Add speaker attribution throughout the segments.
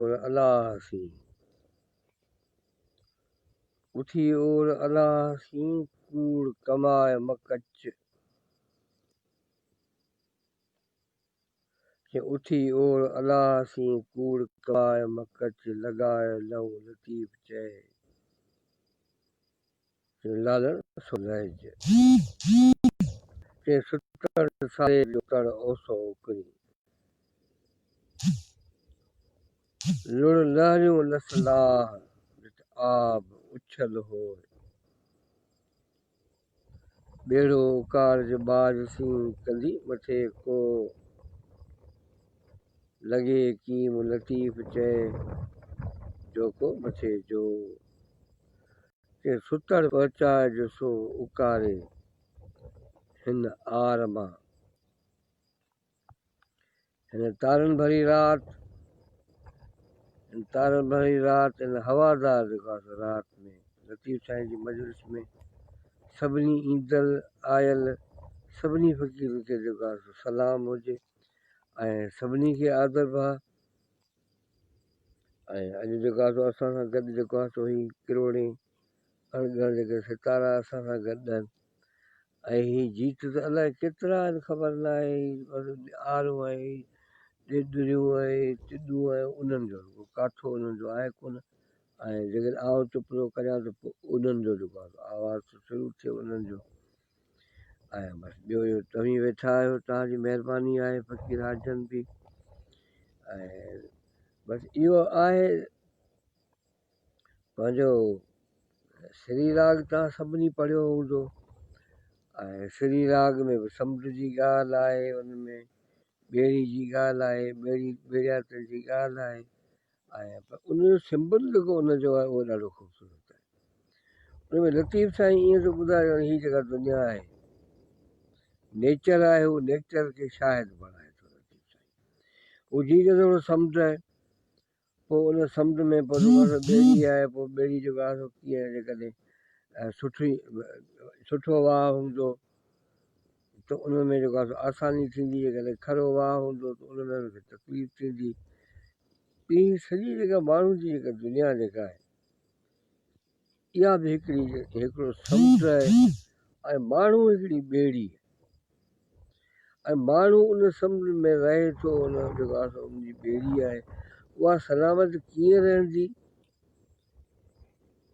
Speaker 1: اور الله سين. اٿي اور الله سين ڪوڙ ڪماء م ڪچ. چي اٿي اور الله سين ڪوڙ ڪماء م ڪچ لڳاء لئون لطيف چئي. چي لالڻ سو لهج. چي ستڙ ساري جو تڙ اوسو اڪري. لڙ لهريون لس لاهه، جت آب اڇل هوء. ٻيڙو اڪارج ٻاجهه سين، ڪندي مٿي ڪوء. لڳي ڪيم لطيف چئي، جوکو مٿي جوء. چي ستڙ پهچائج سو اڪاري، هن آر مان. هن تارن ڀري رات، هن تارن ڀري رات، هن هوادار جيڪو آهي سو رات ۾ لطيف سائين جي مجلس ۾ سڀني ايندل آيل سڀني فقيرن کي جيڪو آهي سو سلام هجي ۽ سڀني کي آدر ڀاء ۽ اڄ جيڪو آهي سو اسان سان گڏ جيڪو آهي سو هي ڪروڙين اڻ ڳڻ جيڪي ستارا اسان سان گڏ آهن ۽ هي جيت ته الائي ڪيترا آهن خبر نه آهي هي آرون ۽ ڏيڏريون ۽ تڏون ۽ انهن جو ڪو ڪاٿو انهن جو آهي ڪونه ۽ جيڪڏهن آئون چپ ٿو ڪريان ته پوء انهن جو جيڪو آهي آواز ٿو شروع ٿئي انهن جو ۽ بس ٻيو اهو توهين ويٺا آهيو توهان جي مهرباني آهي فقير حاجن به ۽ بس اهو آهي پنهنجو سري راڳ توهان سڀني پڙهيو هوندو ۽ سري راڳ ۾ به سمنڊ جي ڳالهه آهي ان ۾ ٻيڙي جي ڳالهه آهي ٻيڙي ٻيڙياتن جي ڳالهه آهي ۽ پر ان جو سمبل جيڪو ان جو آهي اهو ڏاڍو خوبصورت آهي ان ۾ لطيف سائين ائين ٿو ٻڌائي ڄڻ هي جيڪا دنيا آهي نيچر آهي هو نيچر کي شاهد بڻائي ٿو لطيف سائين هو جيئن چوندو سمنڊ آهي پوء ان سمنڊ ۾ پوء جيڪو آهي سو ٻيڙي آهي پوء ٻيڙي جيڪو آهي سو ڪيئن جيڪڏهن سٺي سٺو واهه هوندو ته ان ۾ جيڪو آهي سو آساني ٿيندي جيڪڏهن کڙو واهه هوندو ته ان ۾ ان کي تڪليف ٿيندي هي سڄي جيڪا ماڻهو جي جيڪا دنيا جيڪا آهي اها به هڪڙي هڪڙو سمنڊ آهي ۽ ماڻهو هڪڙي ٻيڙي ۽ ماڻهو ان سمنڊ ۾ رهي ٿو ان جيڪو آهي سو ان جي ٻيڙي آهي اها سلامت ڪيئن رهندي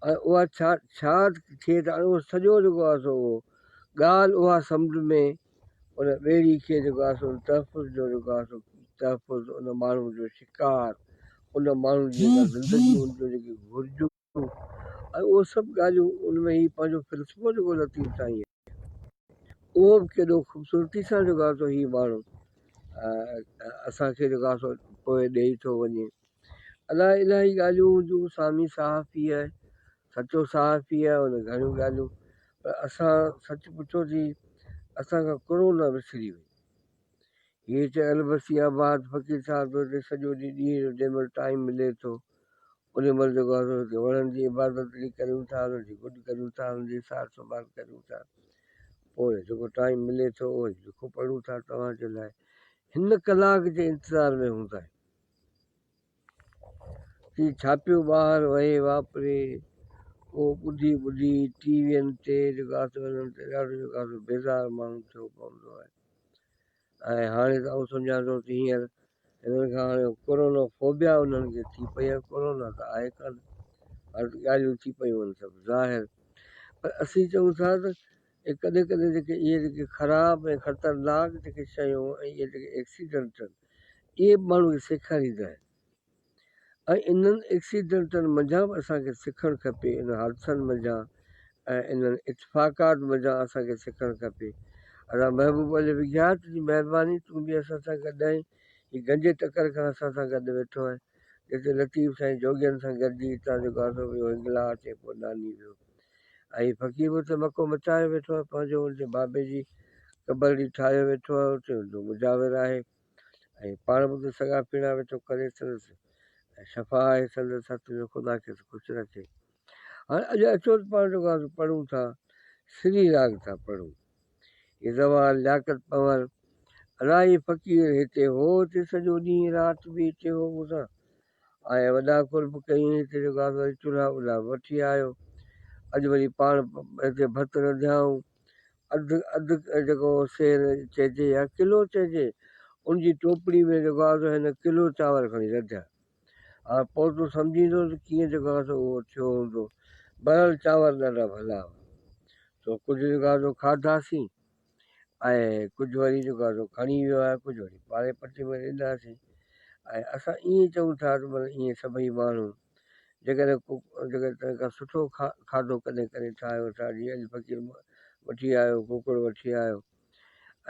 Speaker 1: ۽ اها ڇا ڇا ٿئي ته اهو سڄو جيڪو آهي سو اهو ڳالهه اها سمنڊ ۾ ان ٻيڙي کي جيڪو آهي سو تحفظ جو جيڪو آهي سو تحفظ ان ماڻهو جو شڪار ان ماڻهو جي جيڪا زندگي ان جو جيڪي گهرجون ۽ اهو سڀ ڳالهيون ان ۾ هي پنهنجو فلسفو جيڪو لطيف سائين اهو به ڪيڏو خوبصورتي سان جيڪو آهي سو هي ماڻهو اسان کي جيڪو آهي سو پوء ڏيئي ٿو وڃي. الائي الاهي ڳالهيون هونديون سامي صحافي آهي سچو صحافي آهي ان گهڻيون ڳالهيون پر اسان سچ پڇو ٿي اسان کان ڪورونا وسري وئي. هي چئي البسي آباد فقير صاحب جو هتي سڄو ڏينهن ڏينهن جو جنهن مهل ٽائيم ملي ٿو ان مهل جيڪو آهي سو هتي وڻن جي عبادت به ڪريون ٿا انهن جي گڏ ڪريون ٿا انهن جي سار سنڀال ڪريون ٿا پوء جيڪو ٽائيم ملي ٿو اهو لکون پڙهون ٿا توهان جي لاء هن ڪلاڪ جي انتظار ۾ هوندا آهيون چي ڇاپيو ٻاهر وهي واپري اهو ٻڌي ٻڌي ٽي وين تي جيڪو آهي سو انهن تي ڏاڍو جيڪو آهي سو بيزار ماڻهو ٿيو پوندو آهي ۽ هاڻي ته آئون سمجهان ٿو ته هينئر هنن کان هاڻي ڪورونا فوبيا انهن کي ٿي پئي آهي ڪورونا ته آهي ڪانه هاڻي ته ڳالهيون ٿي پيون آهن سڀ ظاهر پر اسين چئون ٿا ته ڪڏهن ڪڏهن جيڪي اهي جيڪي خراب ۽ خطرناڪ جيڪي شيون ۽ اهي جيڪي ايڪسيڊنٽ آهن اهي به ماڻهو کي سيکاريندا آهن ۽ انهن ايڪسيڊنٽن منجهان به اسان کي سکڻ کپي، انهن حادثن منجهان ۽ انهن اتفاقات منجهان اسان کي سکڻ کپي. ادا محبوب علي وگهيا تنهنجي مهرباني تون به اسان سان گڏ آهين، هي گنجي ٽڪر کان اسان سان گڏ ويٺو آهين، جتي لطيف سائين جوڳين سان گڏجي هتان جيڪو آهي سو ويو هنگلاچ ۽ پوء ناني ويو ۽ هي فقير به اتي مڪو مچايو ويٺو آهي پنهنجو ان جي بابي جي قبرڙي ٺاهيو ويٺو آهي اتي ان جو مجاور آهي. ۽ پاڻ به ته سڳا پيڙا ويٺو ڪري سندس ۽ شفا آهي سندس هٿ ۾ خدا کيس خوش رکي. هاڻي اڄ اچو ته پاڻ جيڪو آهي سو پڙهون ٿا سري راڳ ٿا پڙهون. هي زوال لياقت پنهور الاهي فقير هتي هو هتي سڄو ڏينهن رات به هتي هو مون سان. ۽ وڏا قرب ڪيائين هتي جيڪو آهي وري چلها ٻلها به وٺي آيو. اڄ وري پاڻ هتي ڀت رڌيائون. اڌ اڌ جيڪو سير چئجي يا ڪلو چئجي ان جي ٽوپڙي ۾ جيڪو آهي سو هن ڪلو چانور کڻي رڌيا. هاڻ پوء تون سمجهيندو ته ڪيئن جيڪو آهي سو اهو ٿيو هوندو. بهرحال چانور ڏاڍا ڀلا هئا. سو ڪجهه جيڪو آهي سو کاڌاسين ۽ ڪجهه وري جيڪو آهي سو کڻي ويو آهي ڪجهه وري پاڙي پٽي ۾ ڏينداسين ۽ اسان ائين چئون ٿا ته مطلب ائين سڀئي ماڻهو جيڪڏهن ڪو جيڪڏهن تنهن کان سٺو کا کاڌو ڪڏهن ڪڏهن ٺاهيو ٿا جيئن اڄ فقير وٺي آيو ڪوڪڙ وٺي آيو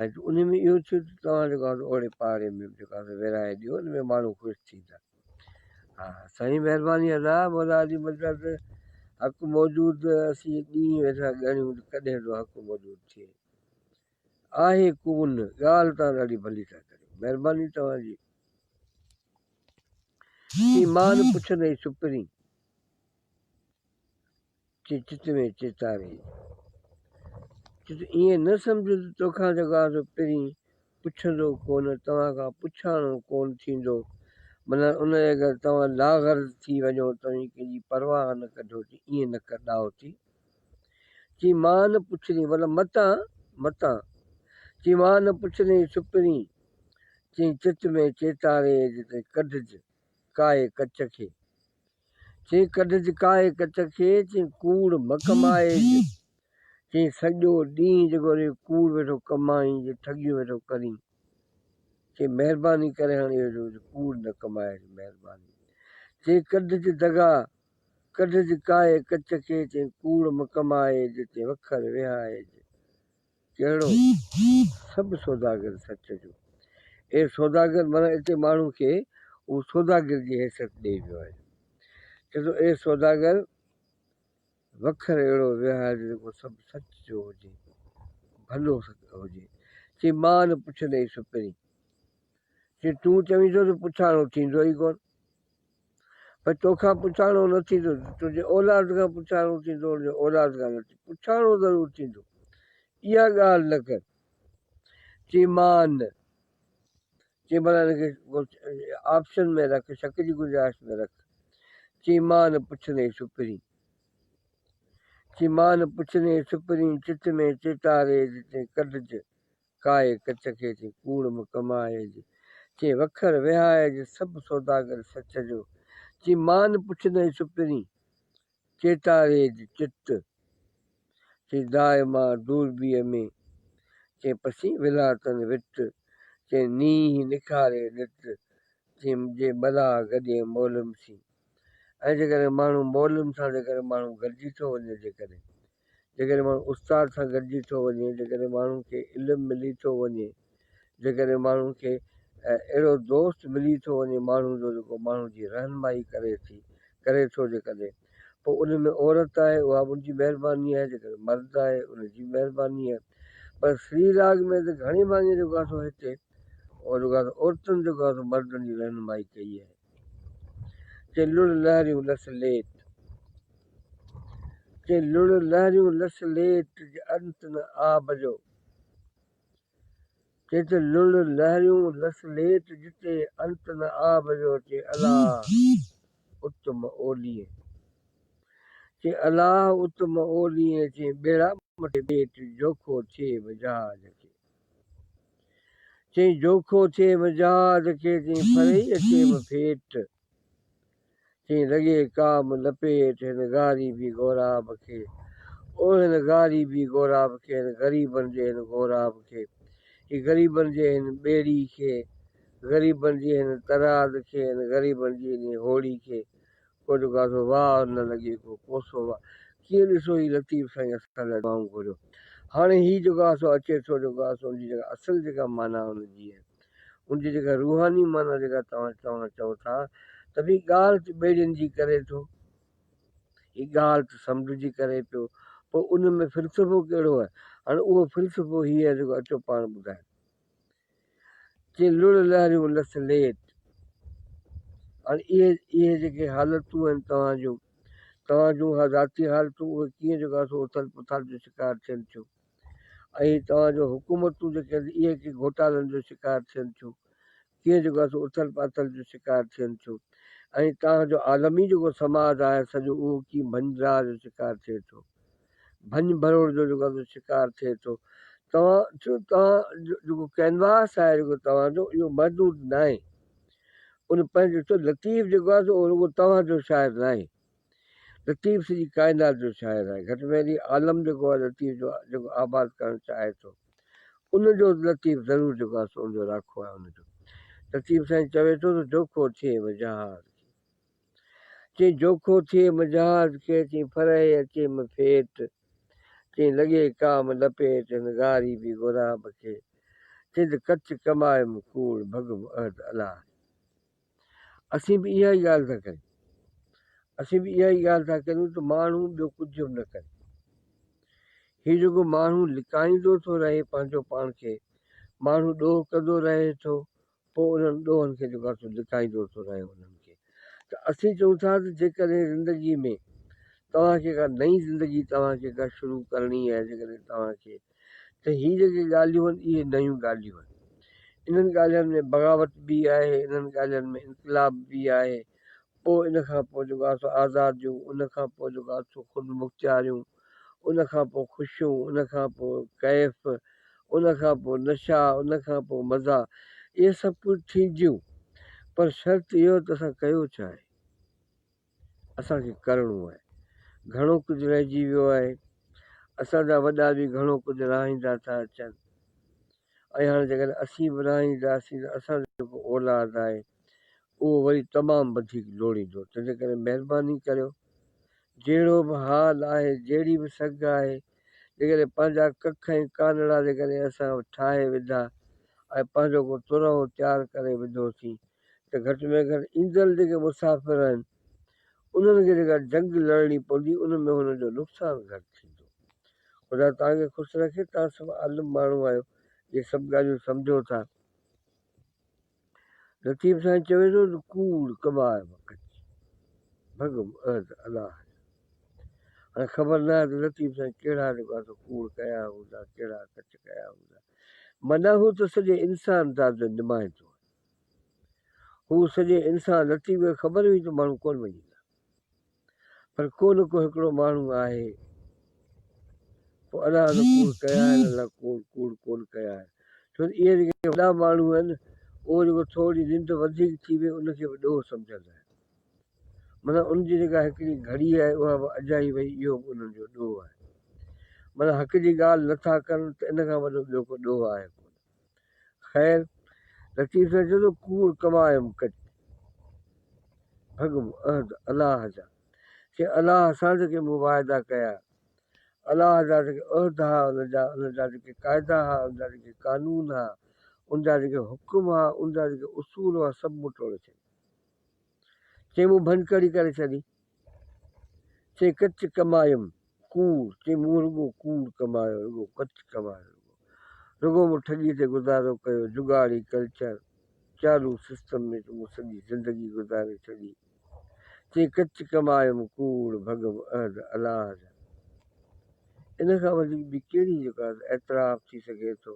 Speaker 1: ۽ ان ۾ اهو ٿيو ته توهان جيڪو آهي اوڙي پاڙي ۾ به جيڪو آهي ورهائي ڏيو ان ۾ ماڻهو خوش ٿيندا. ها سائين مهرباني ادا مولا جي مدد حق موجود اسين ڏينهن ويٺا ڳڻيون ته ڪڏهن ٿو حق موجود ٿئي آهي ڪون ڳالهه تان ڏاڍي ڀلي ٿا ڪريو مهرباني توهان جي ايمان پڇندئي سپرين چي چت ۾ چيتاري. چت ائين نه سمجهه ته توکان جيڪو آهي سو پرين پڇندو ڪونه، توهان کان پڇاڻو ڪونه ٿيندو. معنيٰ ان جي اگر توهان لاغرض ٿي وڃو، توهين ڪنهن جي پرواهه نه ڪڍو، چي ائين نه ڪر ڏاهو ٿي. چي مان نه پڇندين، مطلب متان، متان. چي مان نه پڇندين سپرين، چي چت ۾ چيتاري جتي ڪڍج ڪائي ڪچ کي. چي ڪڍج ڪائي ڪچ کي، چي ڪوڙ مه ڪمائج، چي سڄو ڏينهن جيڪو ري ڪوڙ ويٺو ڪمائين، جي ٺڳيون ويٺو ڪرين، چي مهرباني ڪري هاڻي اهو جو ڪوڙ نه ڪمائج مهرباني. چي ڪڍج دغا، ڪڍج ڪائي ڪچ کي، چي ڪوڙ مه ڪمائج، چي وکر وهائج. ڪهڙو؟ سڀ سوداگر سچ جو. اي سوداگر معنيٰ اتي ماڻهو کي هو سوداگر جي حيثيت ڏئي ويو آهي. چئي ٿو اي سوداگر وکر اهڙو وهائج جيڪو سڀ سچ جو هجي، ڀلو هجي. چي مان نه پڇندئي سپرين. چي تون چوين ٿو ته پڇاڻو ٿيندو ئي ڪونه. پر توکان پڇاڻو نه ٿيندو، تنهنجي اولاد کان پڇاڻو ٿيندو، ان جي اولاد کان نه ٿيندو، پڇاڻو ضرور ٿيندو، اها ڳالهه نه ڪر. چي مان نه. چي ڀلا هن کي آپشن ۾ رک، شڪ جي گنجائش ۾ رک. چي مان نه پڇندئي سپرين. چي مان نه پڇندئي سپرين، چت ۾ چيتاري جتي ڪڍج ڪائي ڪچ کي چي ڪوڙ م ڪمائج، چي وکر وهائج سڀ سوداگر سچ جو، چي مان پڇندئي سپرين، چيتاريج چت، چي دائما دوربيء ۾، چي پسين ولاتن وت، چي نينهن نکاري نت، چي جي ملاح گڏين مولم سين. ۽ جيڪڏهن ماڻهو مولم سان جيڪڏهن ماڻهو گڏجي ٿو وڃي جيڪڏهن جيڪڏهن ماڻهو استاد سان گڏجي ٿو وڃي، جيڪڏهن ماڻهو کي علم ملي ٿو وڃي، جيڪڏهن ماڻهو کي اهڙو دوست ملي ٿو وڃي ماڻهو جو جيڪو ماڻهو جي رهنمائي ڪري ٿي ڪري ٿو جيڪڏهن پوء ان ۾ عورت آهي اها به ان جي مهرباني آهي جيڪڏهن مرد آهي ان جي مهرباني آهي پر سري راڳ ۾ ته گهڻي ڀاڱي جيڪو آهي سو هتي جيڪو آهي عورتن جيڪو آهي سو مردن جي رهنمائي ڪئي آهي. چي لڙ لهريون لس ليٽ. چي لڙ لهريون لس ليٽ جي انت نه آب جو. چي ته لڙ لهريون لس ليٽ جتي انت نه آب جو. چي الله ات م اوليين. چي الله ات م اوليين. چي ٻيڙا مٽي ٻيٽ جوکو ٿئي به جهاز کي. چئين جوکو ٿئي به جهاز کي، چئين ڦرئي اچي به ڦيٽ، چئين لڳي ڪام لپيٽ هن غاريبي غوراب کي، او هن غاريبي غوراب کي، هن غريبن جي هن غوراب کي، هي غريبن جي هن ٻيڙي کي، غريبن جي هن تراد کي، هن غريبن جي هن هوڙي کي، ڪو جيڪو آهي سو واهه نه لڳي ڪو ڪوسو واهه. ڪيئن ڏسو هي لطيف سائين اسان لاء دعائون گهريو. هاڻي هي جيڪو آهي سو اچي ٿو جيڪو آهي سو ان جي جيڪا اصل جيڪا معنيٰ ان جي آهي ان جي جيڪا روحاني معنيٰ جيڪا توهان توهان چئو ٿا ته به ڳالهه ته ٻيڙين جي ڪري ٿو هي ڳالهه ته سمنڊ جي ڪري پيو پوء ان ۾ فلسفو ڪهڙو آهي هاڻي اهو فلسفو هي آهي جيڪو اچو پاڻ ٻڌايو. چي لڙ لهريون لس ليٽ. هاڻي اهي اهي جيڪي حالتون آهن توهان جون توهان جون ذاتي حالتون اهي ڪيئن جيڪو آهي سو اٿل پٿال جو شڪار ٿين ٿيون ۽ توهان جو حڪومتون جيڪي آهن اهي ڪي گهوٽالن جو شڪار ٿين ٿيون ڪيئن جيڪو آهي سو اٿل پاٿل جو شڪار ٿين ٿيون. ۽ توهان جو عالمي جيڪو سماج آهي سڄو اهو ڪيئن ڀڃ ڊاهه جو شڪار ٿئي ٿو، ڀڃ ڀروڙ جو جيڪو آهي شڪار ٿئي ٿو. توهان توهان جو جيڪو ڪينواس آهي جيڪو توهان جو اهو محدود ناهي. ان پنهنجو ڇو لطيف جيڪو آهي سو اهو رڳو توهان جو شاعر ناهي. لطيف سڄي ڪائنات جو شاعر آهي. گهٽ ۾ گهٽ هي عالم جيڪو آهي لطيف جو جيڪو آباد ڪرڻ چاهي ٿو. ان جو لطيف ضرور جيڪو آهي سو ان جو راکو آهي ان جو. لطيف سائين چوي ٿو ته جوکو ٿئي مجهار کي. چئين جوکو ٿئي مجهار کي، چئين ڦرهي اچي م ڦيٽ، چئين لڳي ڪا م لپيٽ هن غاري بي غوراب کي، چئين ته ڪچ ڪمايم ڪوڙ ڀڳم عهد الله جو. اسين به اها ئي ڳالهه ٿا ڪريون. اسين به اها ئي ڳالهه ٿا ڪريون ته ماڻهو ٻيو ڪجهه به نه ڪري. هي جيڪو ماڻهو لڪائيندو ٿو رهي پنهنجو پاڻ کي، ماڻهو ڏوهه ڪندو رهي ٿو، پوء انهن ڏوهن کي جيڪو آهي سو لڪائيندو ٿو رهي انهن کي. ته اسين چئون ٿا ته جيڪڏهن زندگي ۾ توهان کي ڪا نئين زندگي توهان کي ڪا شروع ڪرڻي آهي جيڪڏهن توهان کي ته هي جيڪي ڳالهيون آهن اهي نيون ڳالهيون آهن. انهن ڳالهين ۾ بغاوت به آهي، انهن ڳالهين ۾ انقلاب به آهي، پوء ان کان پوء جيڪو آهي سو آزاديون، ان کان پوء جيڪو آهي سو خودمختياريون، ان کان پوء خوشيون، ان کان پوء ڪيف، ان کان پوء نشا، ان کان پوء مزا، اهي سڀ ڪجهه ٿينديون پر شرط اهو ته اسان ڪيو ڇا آهي؟ اسان کي ڪرڻو آهي. گهڻو ڪجهه رهجي ويو آهي. اسان جا وڏا به گهڻو ڪجهه رهائيندا ٿا اچن ۽ هاڻي جيڪڏهن اسين به رهائينداسين ته اسان جو جيڪو اولاد آهي اهو وري تمام وڌيڪ لوڙيندو. تنهنجي ڪري مهرباني ڪريو جهڙو به حال آهي، جهڙي به سگهه آهي، جيڪڏهن پنهنجا ڪک ۽ ڪانڙا جيڪڏهن اسان ٺاهي وڌا ۽ پنهنجو ڪو ترهو تيار ڪري وڌوسين ته گهٽ ۾ گهٽ ايندڙ جيڪي مسافر آهن انهن کي جيڪا جنگ لڙڻي پوندي ان ۾ هنن جو نقصان گهٽ ٿيندو. خدا توهان کي خوش رکي توهان سڀ عالم ماڻهو آهيو اهي سڀ ڳالهيون سمجهو ٿا. لطيف سائين چوي ٿو ته ڪوڙ ڪماء م ڪج ڀڳم عهد الله جو. هاڻي خبر نه آهي ته لطيف سائين ڪهڙا جيڪو آهي سو ڪوڙ ڪيا هوندا ڪهڙا ڪچ ڪيا هوندا. معنيٰ هو ته سڄي انسان ذات جو نمائندو آهي. هو سڄي انسان لطيف کي خبر هئي ته ماڻهو ڪونه مڃيندا پر ڪو نه ڪو هڪڙو ماڻهو آهي پوء الله نه ڪوڙ ڪيا آهن الله ڪوڙ ڪوڙ ڪونه ڪيا آهن ڇو ته اهي جيڪي وڏا ماڻهو آهن اهو جيڪو ٿوري ننڊ وڌيڪ ٿي وئي ان کي به ڏوهه سمجهندا آهن معنيٰ ان جي جيڪا هڪڙي گهڙي آهي اها به اجائي وئي اهو به انهن جو ڏوهه آهي معنيٰ حق جي ڳالهه نٿا ڪن ته ان کان وڏو ٻيو ڪو ڏوهه آهي ڪونه خير، لطيف سائين چيو ته ڪوڙ ڪمايم ڪچ، ڀڳم عهد الله جا. چي الله سان جيڪي مون واعدا ڪيا، الله جا جيڪي عهد ها، ان جا ان جا جيڪي قاعدا ها، ان جا جيڪي قانون ها، ان جا جيڪي حڪم ها، ان جا جيڪي اصول هئا، سڀ مون ٽوڙي ڇڏيا. چي مون ڀڃڪڙي ڪري ڇڏي. چي ڪچ ڪمايم ڪوڙ، چي مون رڳو ڪوڙ ڪمايو، رڳو ڪچ ڪمايو، رڳو رڳو مون ٺڳي تي گذارو ڪيو، جگاڙي ڪلچر، چالو سسٽم ۾ ته مون سڄي زندگي گذاري ڇڏي. چي ڪچ ڪمايم ڪوڙ، ڀڳم عهد الله جا. ان کان وڌيڪ ٻي ڪهڙي جيڪا اعتراف ٿي سگهي ٿو؟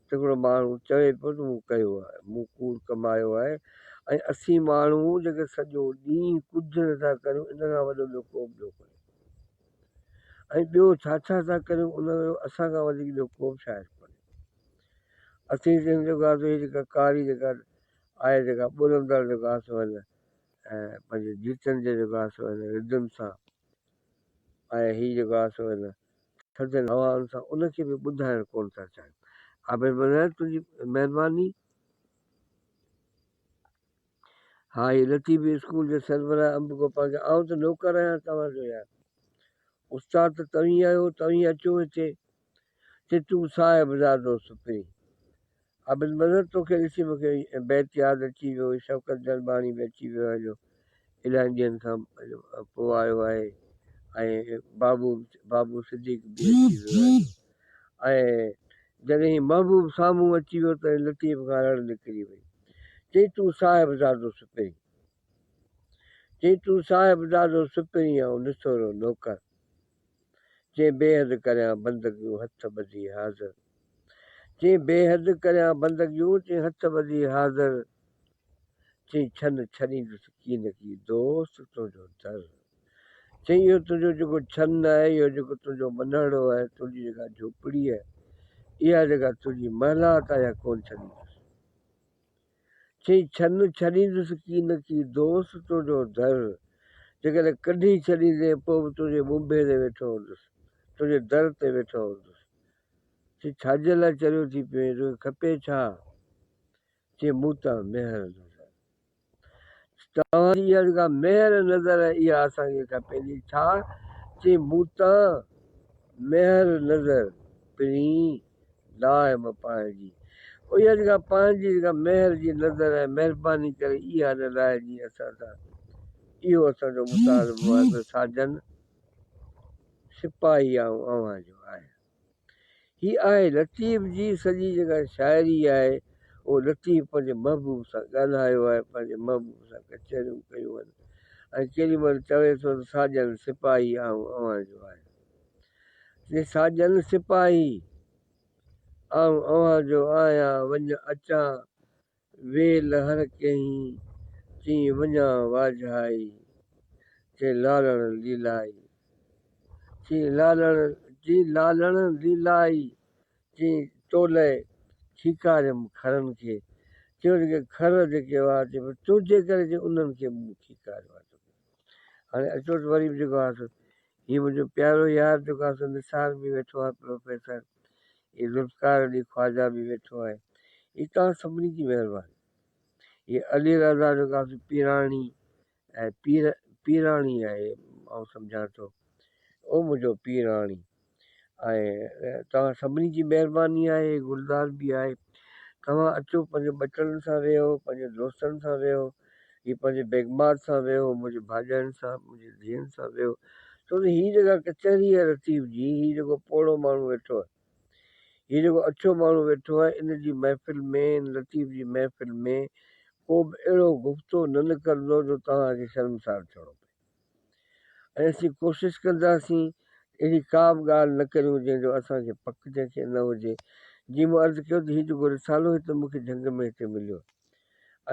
Speaker 1: ته هڪڙو ماڻهو چوي پيو ته مون ڪيو آهي، مون ڪوڙ ڪمايو آهي ۽ اسين ماڻهو جيڪي سڄو ڏينهن ڪجهه نه ٿا ڪريون ان کان وڏو ٻيو ڪو به ٻيو ڪونهي ۽ ٻيو ڇا ڇا ٿا ڪريون ان جو اسان کان وڌيڪ ٻيو ڪو به شاعر ڪونهي. اسين سنڌ جيڪو آهي سو هي جيڪا ڪاري جيڪا آهي جيڪا ٻولندڙ جيڪو آهي سو هن پنهنجي گيتن جي جيڪو آهي سو هن ردم سان ۽ هي جيڪو آهي سو هن ٿڌين هوائن سان ان کي به ٻڌائڻ ڪونه ٿا چاهيون. عابد مظهر تنهنجي مهرباني. ها هي لطيفي اسڪول جي سربراهه انب گوپانگ چيو آئون ته نوڪر آهيان توهان جو يار. استاد ته توهين آهيو توهين اچو هتي. چي تون صاحبزادو سپرين. عابد مظهر توکي ڏسي مون کي بيت ياد اچي ويو، شوڪت جلباڻي به اچي ويو آهي جو الاهي ڏينهن کان پوء آيو آهي ۽ بابو بابو صديق به اچي ويو آهي ۽ جڏهن محبوب سامهون اچي ويو تڏهن لطيف کان رڙ نڪري وئي چئي تون صاحبزادو سپرين چئي تون صاحبزادو سپرين آئون نسورو نوڪر چئي بيحد ڪريان بندگيون هٿ ٻڌي حاضر چئي بيحد ڪريان بندگيون چئي هٿ ٻڌي حاضر. چئي ڇن ڇڏيندس ڪينڪي دوست تنهنجو در. چئي اهو تنهنجو جيڪو ڇن آهي، اهو جيڪو تنهنجو منهڙو آهي، تنهنجي جيڪا جهوپڙي آهي، اها جيڪا تنهنجي محلات آهي، اها ڪونه ڇڏيندس. چئي ڇن ڇڏيندس ڪينڪي دوست تنهنجو در. جيڪڏهن ڪڍي ڇڏيندين پوء به تنهنجي ٻنڀي تي ويٺو هوندس، تنهنجي در تي ويٺو هوندس. چي ڇاجي لاء چريو ٿي پيو آهين، توکي کپي ڇا؟ چي مون تان مهر نظر. توهان جي اها جيڪا مهر نظر آهي اها اسان کي کپي ٿي. ڇا؟ چي مون تان مهر نظر پرين لاء م پنهنجي. اها جيڪا پنهنجي جيڪا مهر جي نظر آهي مهرباني ڪري اها نه لاهجي اسان تان. اهو اسان جو مطالبو آهي ته ساجن سپاهي آئون اوهان جو آهيان. هي آهي لطيف جي سڄي جيڪا شاعري آهي اهو لطيف پنهنجي محبوب سان ڳالهايو آهي پنهنجي محبوب سان ڪچهريون ڪيون آهن ۽ ڪيڏي مهل چوي ٿو ته ساڄن سپاهي آئون اوهان جو آهيان جي ساڄن سپاهي آئون اوهان جو آهيان وڃ اچان ويل هر ڪنهين چين وڃان واجهائي چي لالڻ ليلائي چي لالڻ چي لالڻ ليلائي چي تولئه کيڪاريم کرن کي چيو جيڪي کر جيڪي هئا چي تنهنجي ڪري چي انهن کي مون کيڪاريو آهي توکي هاڻي اچو ته وري به جيڪو آهي سو هي منهنجو پيارو يار جيڪو آهي سو نثار به ويٺو آهي پروفيسر هي ذوالفقار علي خواجه به ويٺو آهي هي توهان سڀني جي مهرباني هي علي رضا جيڪو آهي سو پيراڻي ۽ پير پيراڻي آهي آئون سمجهان ٿو او منهنجو پيراڻي ۽ توهان سڀني جي مهرباني آهي گلزار به آهي توهان اچو پنهنجي ٻچڙن سان ويهو پنهنجي دوستن سان ويهو هي پنهنجي بيگمات سان ويهو منهنجي ڀاڄاين سان منهنجي ڌيئن سان ويهو ڇو ته هي جيڪا ڪچهري آهي لطيف جي هي جيڪو پوڙهو ماڻهو ويٺو آهي هي جيڪو اڇو ماڻهو ويٺو آهي ان جي محفل ۾ ان لطيف جي محفل ۾ ڪو به اهڙو گفتو نه نڪرندو جو توهان کي شرمسار ٿيڻو پئي ۽ اسين ڪوشش ڪنداسين اهڙي ڪا به ڳالهه نه ڪريون جنهن جو اسان کي پڪ جنهن کي نه هجي جيئن مون عرض ڪيو ته هي جيڪو رسالو هتي مون کي جهنگ ۾ هتي مليو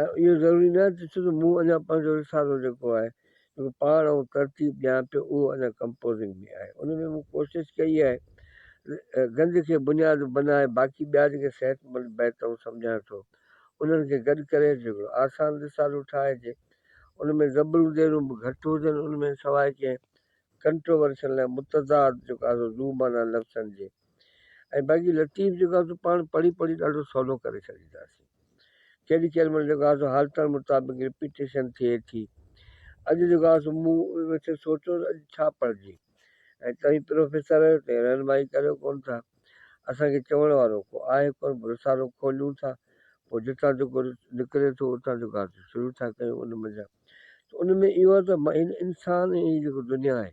Speaker 1: ۽ اهو ضروري نه آهي ته ڇو ته مون اڃا پنهنجو رسالو جيڪو آهي جيڪو پاڻ آئون ترتيب ڏيان پيو اهو اڃا ڪمپوزنگ ۾ آهي ان ۾ مون ڪوشش ڪئي آهي گند کي بنياد بنائي باقي ٻيا جيڪي صحتمند بيت آئون سمجهان ٿو انهن کي گڏ ڪري هڪڙو آسان رسالو ٺاهجي ان ۾ زبرون زيرون به گهٽ هجن ان ۾ سواء ڪنهن ڪنٽروورشل ۽ متضاد جيڪو آهي سو ذو معنيٰ لفظن جي ۽ باقي لطيف جيڪو آهي سو پاڻ پڙهي پڙهي ڏاڍو سولو ڪري ڇڏينداسين. ڪيڏي ڪيڏي مهل جيڪو آهي سو حالتن مطابق رپيٽيشن ٿئي ٿي. اڄ جيڪو آهي سو مون ويٺي سوچيو ته اڄ ڇا پڙهجي ۽ توهين پروفيسر آهيو توهين رهنمائي ڪريو ڪونه ٿا. اسان کي چوڻ وارو ڪو آهي ڪونه پوء رسالو کوليون ٿا پوء جتان جيڪو نڪري ٿو اتان جيڪو آهي سو شروع ٿا ڪيون ان منجهان ته ان ۾ اهو آهي ته هن انسان ۽ هي جيڪو دنيا آهي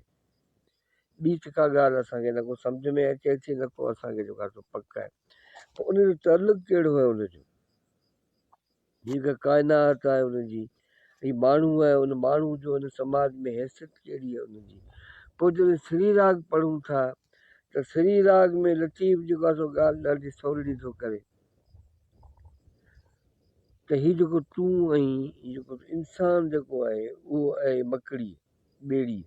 Speaker 1: ٻي ته ڪا ڳالهه اسان کي نه ڪو سمجهه ۾ اچي ٿي نه ڪو اسان کي جيڪو آهي سو پڪ آهي پوء ان جو تعلق ڪهڙو آهي ان جو جيڪا ڪائنات آهي ان جي هي ماڻهو آهي ان ماڻهو جو ان سماج ۾ حيثيت ڪهڙي آهي ان جي پوء جڏهن سري راڳ پڙهون ٿا ته سري راڳ ۾ لطيف جيڪو آهي سو ڳالهه ڏاڍي سولي ٿو ڪري ته هي جيڪو تون ۽ هي جيڪو انسان جيڪو آهي اهو آهي مڪڙي ٻيڙي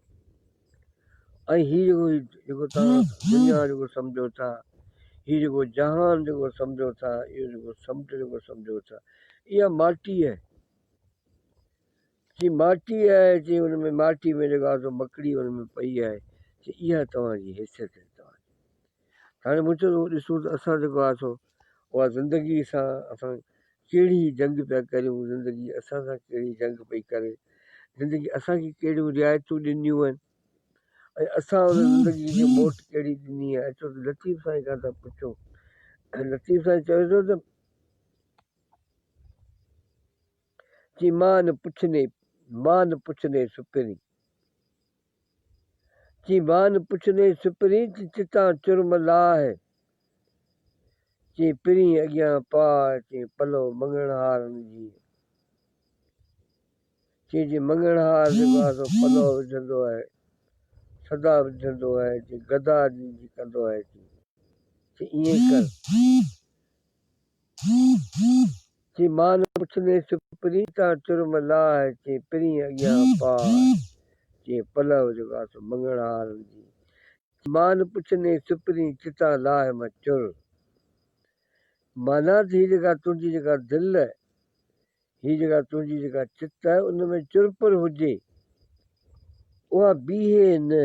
Speaker 1: ۽ هي جيڪو جيڪو توهان دنيا جيڪو سمجهو ٿا هي جيڪو جهان جيڪو سمجهو ٿا اهو جيڪو سمنڊ جيڪو سمجهو ٿا اها ماٽي آهي چي ماٽي آهي چي ان ۾ ماٽي ۾ جيڪو آهي سو مڪڙي ان ۾ پئي آهي چي اها توهان جي حيثيت آهي توهان جي هاڻي مون چيو ڏسون ته اسان جيڪو آهي سو اها زندگي سان اسان ڪهڙي جنگ پيا ڪريون زندگي اسان سان ڪهڙي جنگ پئي ڪري زندگي اسان کي ڪهڙيون رعايتون ڏنيون آهن ۽ اسان ان زندگي کي موٽ ڪهڙي ڏني آهي اچو ته لطيف سائين کان ٿا پڇون لطيف سائين چوي ٿو ته چي مان پڇني مان پڇني سپرين چي مان پڇندي سپرين، چي چتان چرم لاهه، چي پرين اڳيان پاء، چي پلو مڱڻهارن جي، چي جي مڱڻهار جيڪو آهي سو پلو وجهندو آهي، صدا وجهندو آهي، چي گدا جي جي ڪندو آهي، چي چي ائين ڪر، چي مان. پڇندين سپرين تان چرم لاهه، چئين پرين اڳيان پاء، چئين پلئه جيڪو آ سو مڱڻهارن جي، چئين مان پڇندين سپرين چتان لاهه م چر. معنيٰ ته هي جيڪا تنهنجي جيڪا دل، هي جيڪا تنهنجي جيڪا چت آهي ان ۾ چرپر هجي، اها بيهي نه.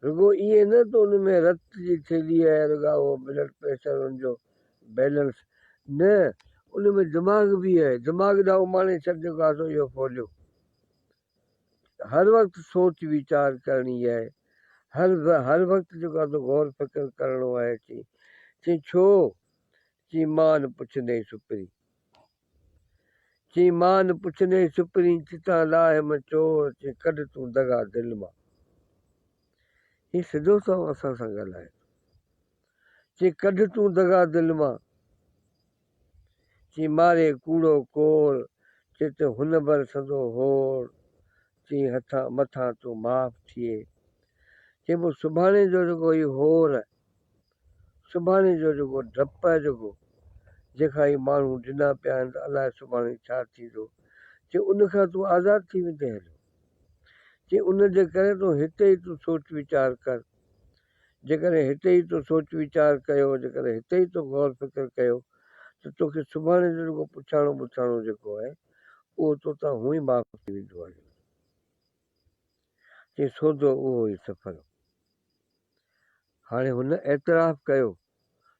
Speaker 1: رڳو ائين نه ته ان ۾ رت جي ٿيلهي آهي رڳا اهو بلڊ پريشر ان جو بيلنس نه، ان ۾ دماغ به آهي، دماغ ڏانهن اماڻي ڇڏ جيڪو آهي سو اهو ڦوليو. هر وقت سوچ ويچار ڪرڻي آهي، هر هر وقت جيڪو آهي سو غور فڪر ڪرڻو آهي. چي چي ڇو؟ چي مان پڇندئي سپرين. چي مان پڇندئي سپرين، چتان لاهه م چور، چي ڪڍ تون دغا دل مان. هي سڌو سنئون اسان سان ڳالهائي ٿو. چي ڪڍ تون دغا دل مان. چي ماري ڪوڙو ڪور، چي ته هن بر سندو هور، چي هٿان مٿان تون معاف ٿئي. چي پوء سڀاڻي جو جيڪو هي هور، سڀاڻي جو جيڪو ڊپ آهي جيڪو، جنهن کان هي ماڻهو ڊنا پيا آهن ته الائي سڀاڻي ڇا ٿيندو، چي ان کان تون آزاد ٿي ويندين هليو. چي ان جي ڪري تون هتي ئي تون سوچ ويچار ڪر. جيڪڏهن هتي ئي تو سوچ ويچار ڪيو، جيڪڏهن هتي ئي تو غور فڪر ڪيو ته توکي سڀاڻي جو جيڪو پڇاڻو ٻڇاڻو جيڪو آهي، اهو توتان هونئن ئي معاف ٿي ويندو هليو. چي سوڌو اهو ئي سفر هو. هاڻي هن اعتراف ڪيو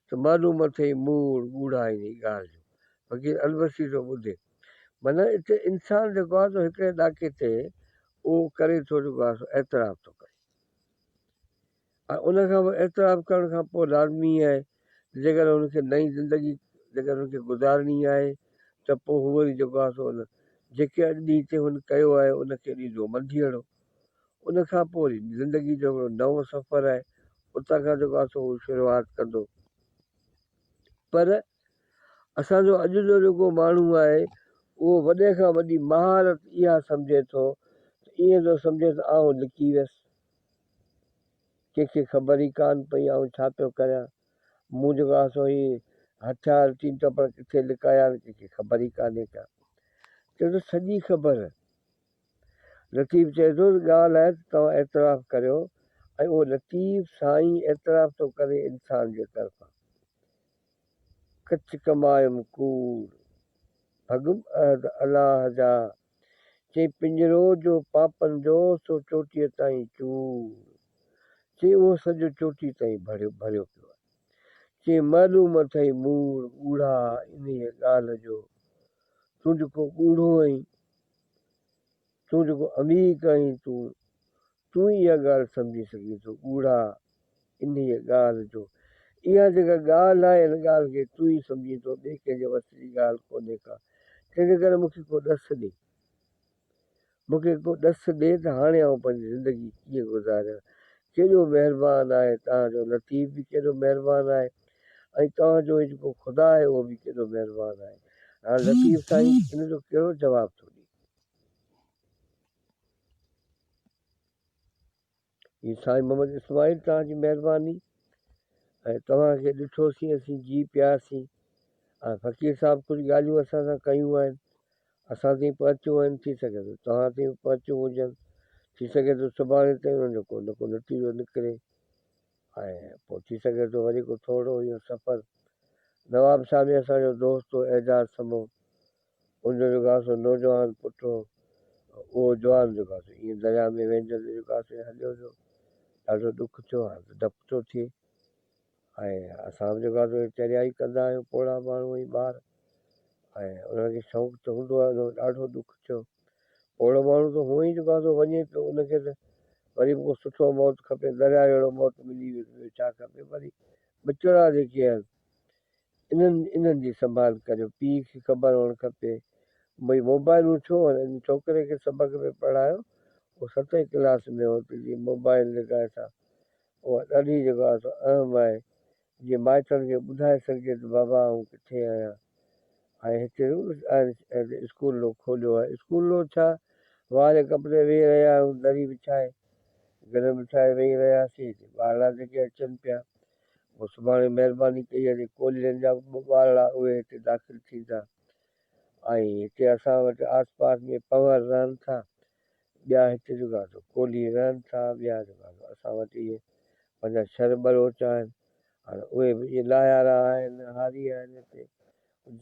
Speaker 1: ته معلوم اٿئي موڙ ڳوڙها انهي ڳالهه جو. فقير البسي ٿو ٻڌي. معنيٰ اتي انسان جيڪو آهي سو هڪڙي ڏاڪي تي اهو ڪري ٿو جيڪو آهي سو اعتراف ٿو ڪري. ۽ ان کان پوء اعتراف ڪرڻ کان پوء لازمي آهي ته جيڪڏهن هن کي نئين زندگي جيڪڏهن هن کي گذارڻي آهي ته پوء هو وري جيڪو آهي سو ان جيڪي اڄ ڏينهن تي هن ڪيو آهي ان کي ڏيندو منڌيئڙو. ان کان پوء وري زندگي جو هڪڙو نئون سفر آهي اتان کان جيڪو آهي سو هو شروعات ڪندو. پر اسان جو اڄ جو جيڪو ماڻهو آهي اهو وڏي کان وڏي مهارت اها سمجهي ٿو ته ائين ٿو سمجهي ته آئون لڪي ويس، ڪنهن کي خبر ئي ڪانه پئي آئون ڇا پيو ڪريان. مون جيڪو آهي سو هي هٿيار ٽين ٽپڙ ڪٿي لڪايا آهن ڪنهن کي خبر ئي ڪانهي ڪا. چيو ته سڄي خبر. لطيف چئي ٿو ته ڳالهه آهي ته توهان اعتراف ڪريو ۽ اهو لطيف سائين اعتراف ٿو ڪري انسان جي طرفان. ڪچ ڪمايم ڪوڙ، ڀڳم عهد الله جا، چي پڃرو جو پاپن جو سو چوٽيء تائين چور، چي اهو سڄو چوٽيء تائين ڀريو پيو آهي. چي معلوم اٿئي موڙ ڳوڙها انهيء ڳالهه جو، تون جيڪو ڳوڙهو آهين، تون جيڪو عميق آهين، تون تون ئي اها ڳالهه سمجهي سگهين ٿو، ڳوڙها انهيء ڳالهه جو. اها جيڪا ڳالهه آهي، ان ڳالهه کي تون ئي سمجهين ٿو، ٻئي ڪنهن جي وس جي ڳالهه ڪونهي ڪا. تنهنجي ڪري مون کي ڪو ڏس ڏي. مون کي ڪو ڏس ڏي ته هاڻي آئون پنهنجي زندگي ڪيئن گذاريان. ڪيڏو مهربان آهي توهان جو لطيف به ڪيڏو مهربان آهي ۽ توهان جو هي جيڪو خدا آهي اهو به ڪيڏو مهربان آهي. هاڻ لطيف سائين ان جو ڪهڙو جواب ٿو ڏي. جي سائين محمد اسماعيل توهان جي مهرباني ۽ توهان کي ڏٺوسين اسين جي پياسين ۽ فقير صاحب ڪجهه ڳالهيون اسان سان ڪيون آهن اسان تائين پهچيون آهن ٿي سگهي ٿو توهان تائين به پهچيون هجن ٿي سگهي ٿو سڀاڻي تائين انهن جو ڪو نه ڪو نتيجو نڪري ۽ پوء ٿي سگهي ٿو وري ڪو ٿورو اهو سفر نواب صاحب ۾ اسان جو دوست هو اعجاز سمو ان جو جيڪو آهي سو نوجوان پٽ هو، اهو جوان جيڪو آهي سو ائين درياء ۾ وهنجندي جيڪو آهي سو هليو ويو. ڏاڍو ڏک ٿيو، هاڻ ته ڊپ ٿو ٿئي ۽ اسان به جيڪو آهي سو چريائي ڪندا آهيون پوڙها ماڻهو ۽ ٻار ۽ انهن کي شوق ته هوندو آهي ان ۾ ڏاڍو ڏک ٿيو. پوڙهو ماڻهو ته هونئن ئي جيڪو آهي سو وڃي پيو ان کي ته وري به ڪو سٺو موت کپي، درياء جهڙو موت ملي ويو ته ٻيو ڇا کپي وري ٻچڙا جيڪي آهن انهن انهن جي سنڀال ڪريو پيء کي خبر هئڻ کپي ڀئي موبائلون ڇو هن ڇوڪري کي سبق پئي پڙهايو اهو ستين ڪلاس ۾ هو ته جي موبائل جيڪا آهي سا اها ڏاڍي جيڪو آهي سو اهم آهي جيئن مائٽن کي ٻڌائي سگهجي ته بابا آئون ڪٿي آهيان ۽ هتي اسڪول لو کوليو آهي اسڪول لو ڇا واري ڪپڙي ويهي رهيا آهيون دري وڇائي گرم وڇائي ويهي رهياسين ٻارڙا جيڪي اچن پيا پوء سڀاڻي مهرباني ڪئي آهي ڪولهين جا ٻه ٻارڙا اهي هتي داخل ٿيندا. ۽ هتي اسان وٽ آس پاس ۾ پنهور رهن ٿا، ٻيا هتي جيڪو آهي سو ڪولهي رهن ٿا، ٻيا جيڪو آهي سو اسان وٽ اهي پنهنجا شھر ٻروچ آهن. هاڻي اهي به اهي لاهيارا آهن، هاري آهن هتي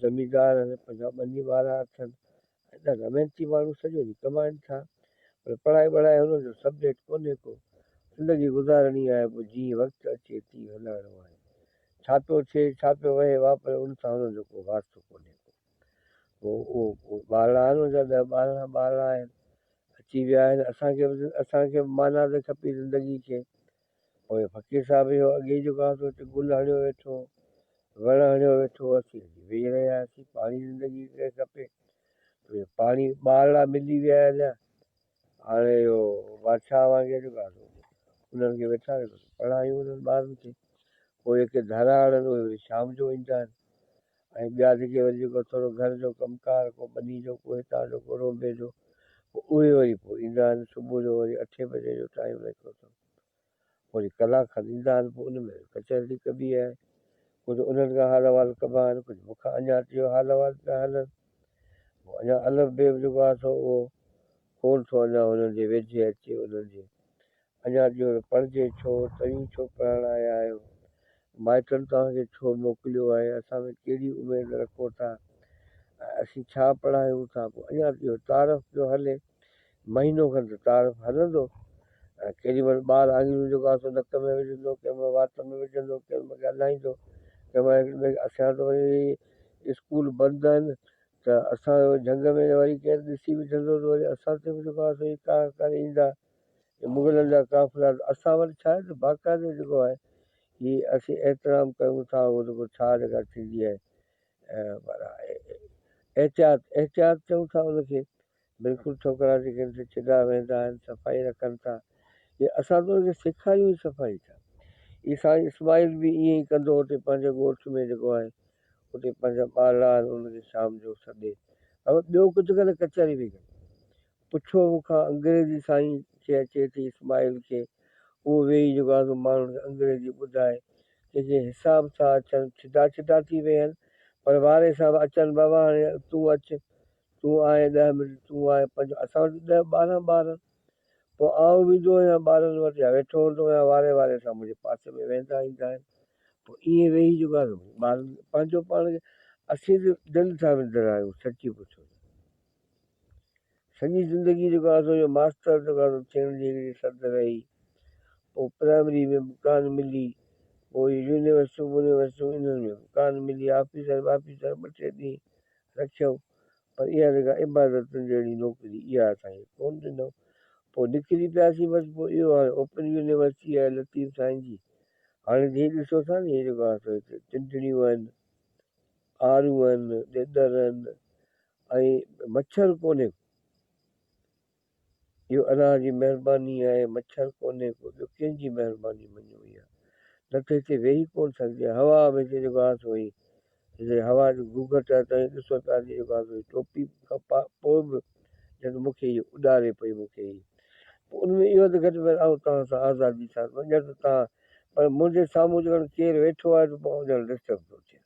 Speaker 1: زميندار آهن، پنهنجا ٻني ٻارا اٿن ۽ ڏاڍا محنتي ماڻهو سڄو ڏينهن ڪمائن ٿا پر پڙهائي ٻڙهائي هنن جو سبجيڪٽ ڪونهي ڪو. زندگي گذارڻي آهي پوء جيئن وقت اچي تيئن هلائڻو آهي. ڇا پيو ٿئي، ڇا پيو وهي واپري ان سان هنن جو ڪو واسطو ڪونهي ڪو. پوء اهو ٻارڙا آهن ان جا ڏهه ٻارنهن ٻارڙا آهن اچي ويا آهن اسان کي به اسان کي به معنيٰ ته کپي زندگي کي. پوء فقير صاحب اهو اڳي ئي جيڪو آهي سو هتي گل هڻيو ويٺو هو، وڻ هڻيو ويٺو هو، اسين اچي ويهي رهياسين، پاڻي زندگي کي کپي ته پاڻي ٻارڙا ملي ويا هليا، هاڻي اهو بادشاهه وانگي جيڪو آهي سو انهن کي ويٺا پڙهايون انهن ٻارن کي، پوء جيڪي ڌارا هڻن اهي وري شام جو ايندا آهن ۽ ٻيا جيڪي وري جيڪو ٿورو گهر جو ڪم ڪار ڪو ٻني جو ڪو هتان جو ڪو رونبي جو پوء اهي وري پوء ايندا آهن صبح جو وري اٺين بجي جو ٽائيم رکيو اٿم. وري ڪلاڪ کن ايندا آهن پوء ان ۾ ڪچهري ڪبي آهي. ڪجهه انهن کان حال احوال ڪبا آهن، ڪجهه مون کان اڃا اهو حال احوال پيا هلن. پوء اڃا الف بي به جيڪو آهي سو اهو ڪونه ٿو اڃا انهن جي ويجهي اچي انهن جي اڃا اهو پڙهجي ڇو، توهين ڇو پڙهڻ آيا آهيو، مائٽن توهان کي ڇو موڪليو آهي، اسان ۾ ڪهڙي اميد رکو ٿا ۽ اسين ڇا پڙهايون ٿا، پوء اڃا اهو تعارف پيو هلي. مهينو کن ته تعارف هلندو ۽ ڪيڏي مهل ٻار آڱريون جيڪو آهي سو نڪ ۾ وجهندو، ڪنهن مهل وات ۾ وجهندو، ڪنهن مهل ڳالهائيندو، ڪنهن مهل هڪ ٻئي کي اسان ته وري اسڪول بند آهن ته اسان جهنگ ۾ وري ڪير ڏسي وجهندو ته وري اسان تي به جيڪو آهي سو ڪاهه ڪري ايندا مغلن جا قافلا ته اسان وٽ ڇا آهي ته باقاعدي جيڪو آهي هي اسين احترام ڪيون ٿا اهو جيڪو ڇا جيڪا ٿيندي آهي احتياط احتياط چئون ٿا ان کي بلڪل ڇوڪرا جيڪي آهن سي چڏا ويندا آهن صفائي رکن ٿا جي اسان ته ان کي سيکاريون ئي صفائي ٿا هي سائين اسماعيل به ائين ئي ڪندو هو اتي پنهنجي ڳوٺ ۾ جيڪو آهي اتي پنهنجا ٻارڙا آهن ان کي شام جو سڏي ٻيو ڪجهه ڪڏهن ڪچهري به ڪندي پڇو مون کان انگريزي سائين کي اچي ٿي اسماعيل کي اهو ويهي جيڪو آهي سو ماڻهن کي انگريزي ٻڌائي ڪنهن جي حساب سان اچن ڇدا ڇدا ٿي ويهن پر واري سان به اچن بابا هاڻي تون اچ تون آء ڏهه منٽ تون آء پنج اسان وٽ ڏهه ٻارهن ٻار پوء آئون ويندو آهيان ٻارن وٽ يا ويٺو هوندو آهيان واري واري سان منهنجي پاسي ۾ ويهندا ايندا آهن پوء ائين ويهي جيڪو آهي سو ٻارن پنهنجو پاڻ کي اسين ته دل سان وندرايون سچي پڇو ته سڄي زندگي جيڪو آهي سو اهو ماستر جيڪو آهي سو ٿيڻ جي هڪڙي سڌ رهي. پوء پرائمري ۾ به ڪانه ملي. پوء اهي يونيورسٽيون ٻونيورسٽيون انهن ۾ به ڪانه ملي. آفيسر ٻافيسر ٻه ٽي ڏينهن رکيائون پر اها جيڪا عبادتن جهڙي نوڪري اها اسان کي ڪونه ڏنائون. پوء نڪري پياسين بس پوء اهو هاڻي اوپن يونيورسٽي آهي لطيف سائين جي. هاڻي هي ڏسو ٿا نه هي جيڪو آهي سو هتي ٽنڊڻيون آهن، آرون آهن، ڏيڏر آهن. ۽ مڇر ڪونهي ڪو. اهو الله جي مهرباني آهي مڇر ڪونهي ڪو ٻيو ڪنهن جي مهرباني مڃون اها نه ته هتي ويهي ڪونه سگهجي هوا به هتي جيڪو آهي سو هي هتي هوا جو گهگهٽ آهي توهين ڏسو پيا ته جيڪو آهي سو هي ٽوپي کان پوء به ڄڻ مون کي هي اڏاري پئي مون کي هي پوء ان ۾ اهو ته گهٽ ۾ گهٽ آئون توهان سان آزادي سان ڄڻ ته توهان پر منهنجي سامهون جيڪڏهن ڪير ويٺو آهي ته پوء آئون ڄڻ ڊسٽرب ٿو ٿيان.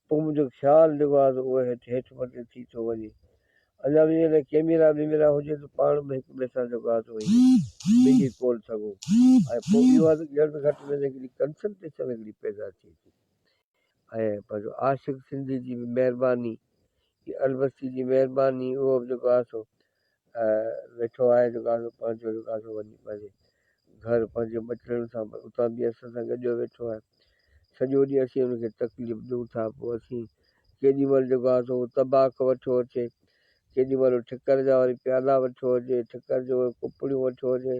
Speaker 1: پوء منهنجو خيال جيڪو آهي سو اهو هيٺ هيٺ مٿي ٿي ٿو وڃي. اڃا به جيڪڏهن ڪئميرا ٻيميرا هجي ته پاڻ به هڪ ٻئي سان جيڪو آهي سو ائين ملي ڪونه سگهون ۽ پوء اهو آهي ته ڄڻ ته گهٽ ۾ گهٽ هڪڙي ڪنسلٽيشن هڪڙي پيدا ٿئي ٿي ۽ پنهنجو عاشق سنڌي جي به مهرباني البستي جي مهرباني اهو به جيڪو آهي سو ويٺو آهي جيڪو آهي سو پنهنجو جيڪو آهي سو وڃي پنهنجي گهر پنهنجي ٻچڙن سان اتان به اسان سان گڏيو ويٺو آهي سڄو ڏينهن اسين ان کي تڪليف ڏيون ٿا پوء اسين ڪيڏي مهل جيڪو آهي سو طباخ وٺيو اچي ڪيڏي مهل ٺڪر جا وري پيالا وٺيو اچي ٺڪر جون وري ڪپڙيون وٺيو اچي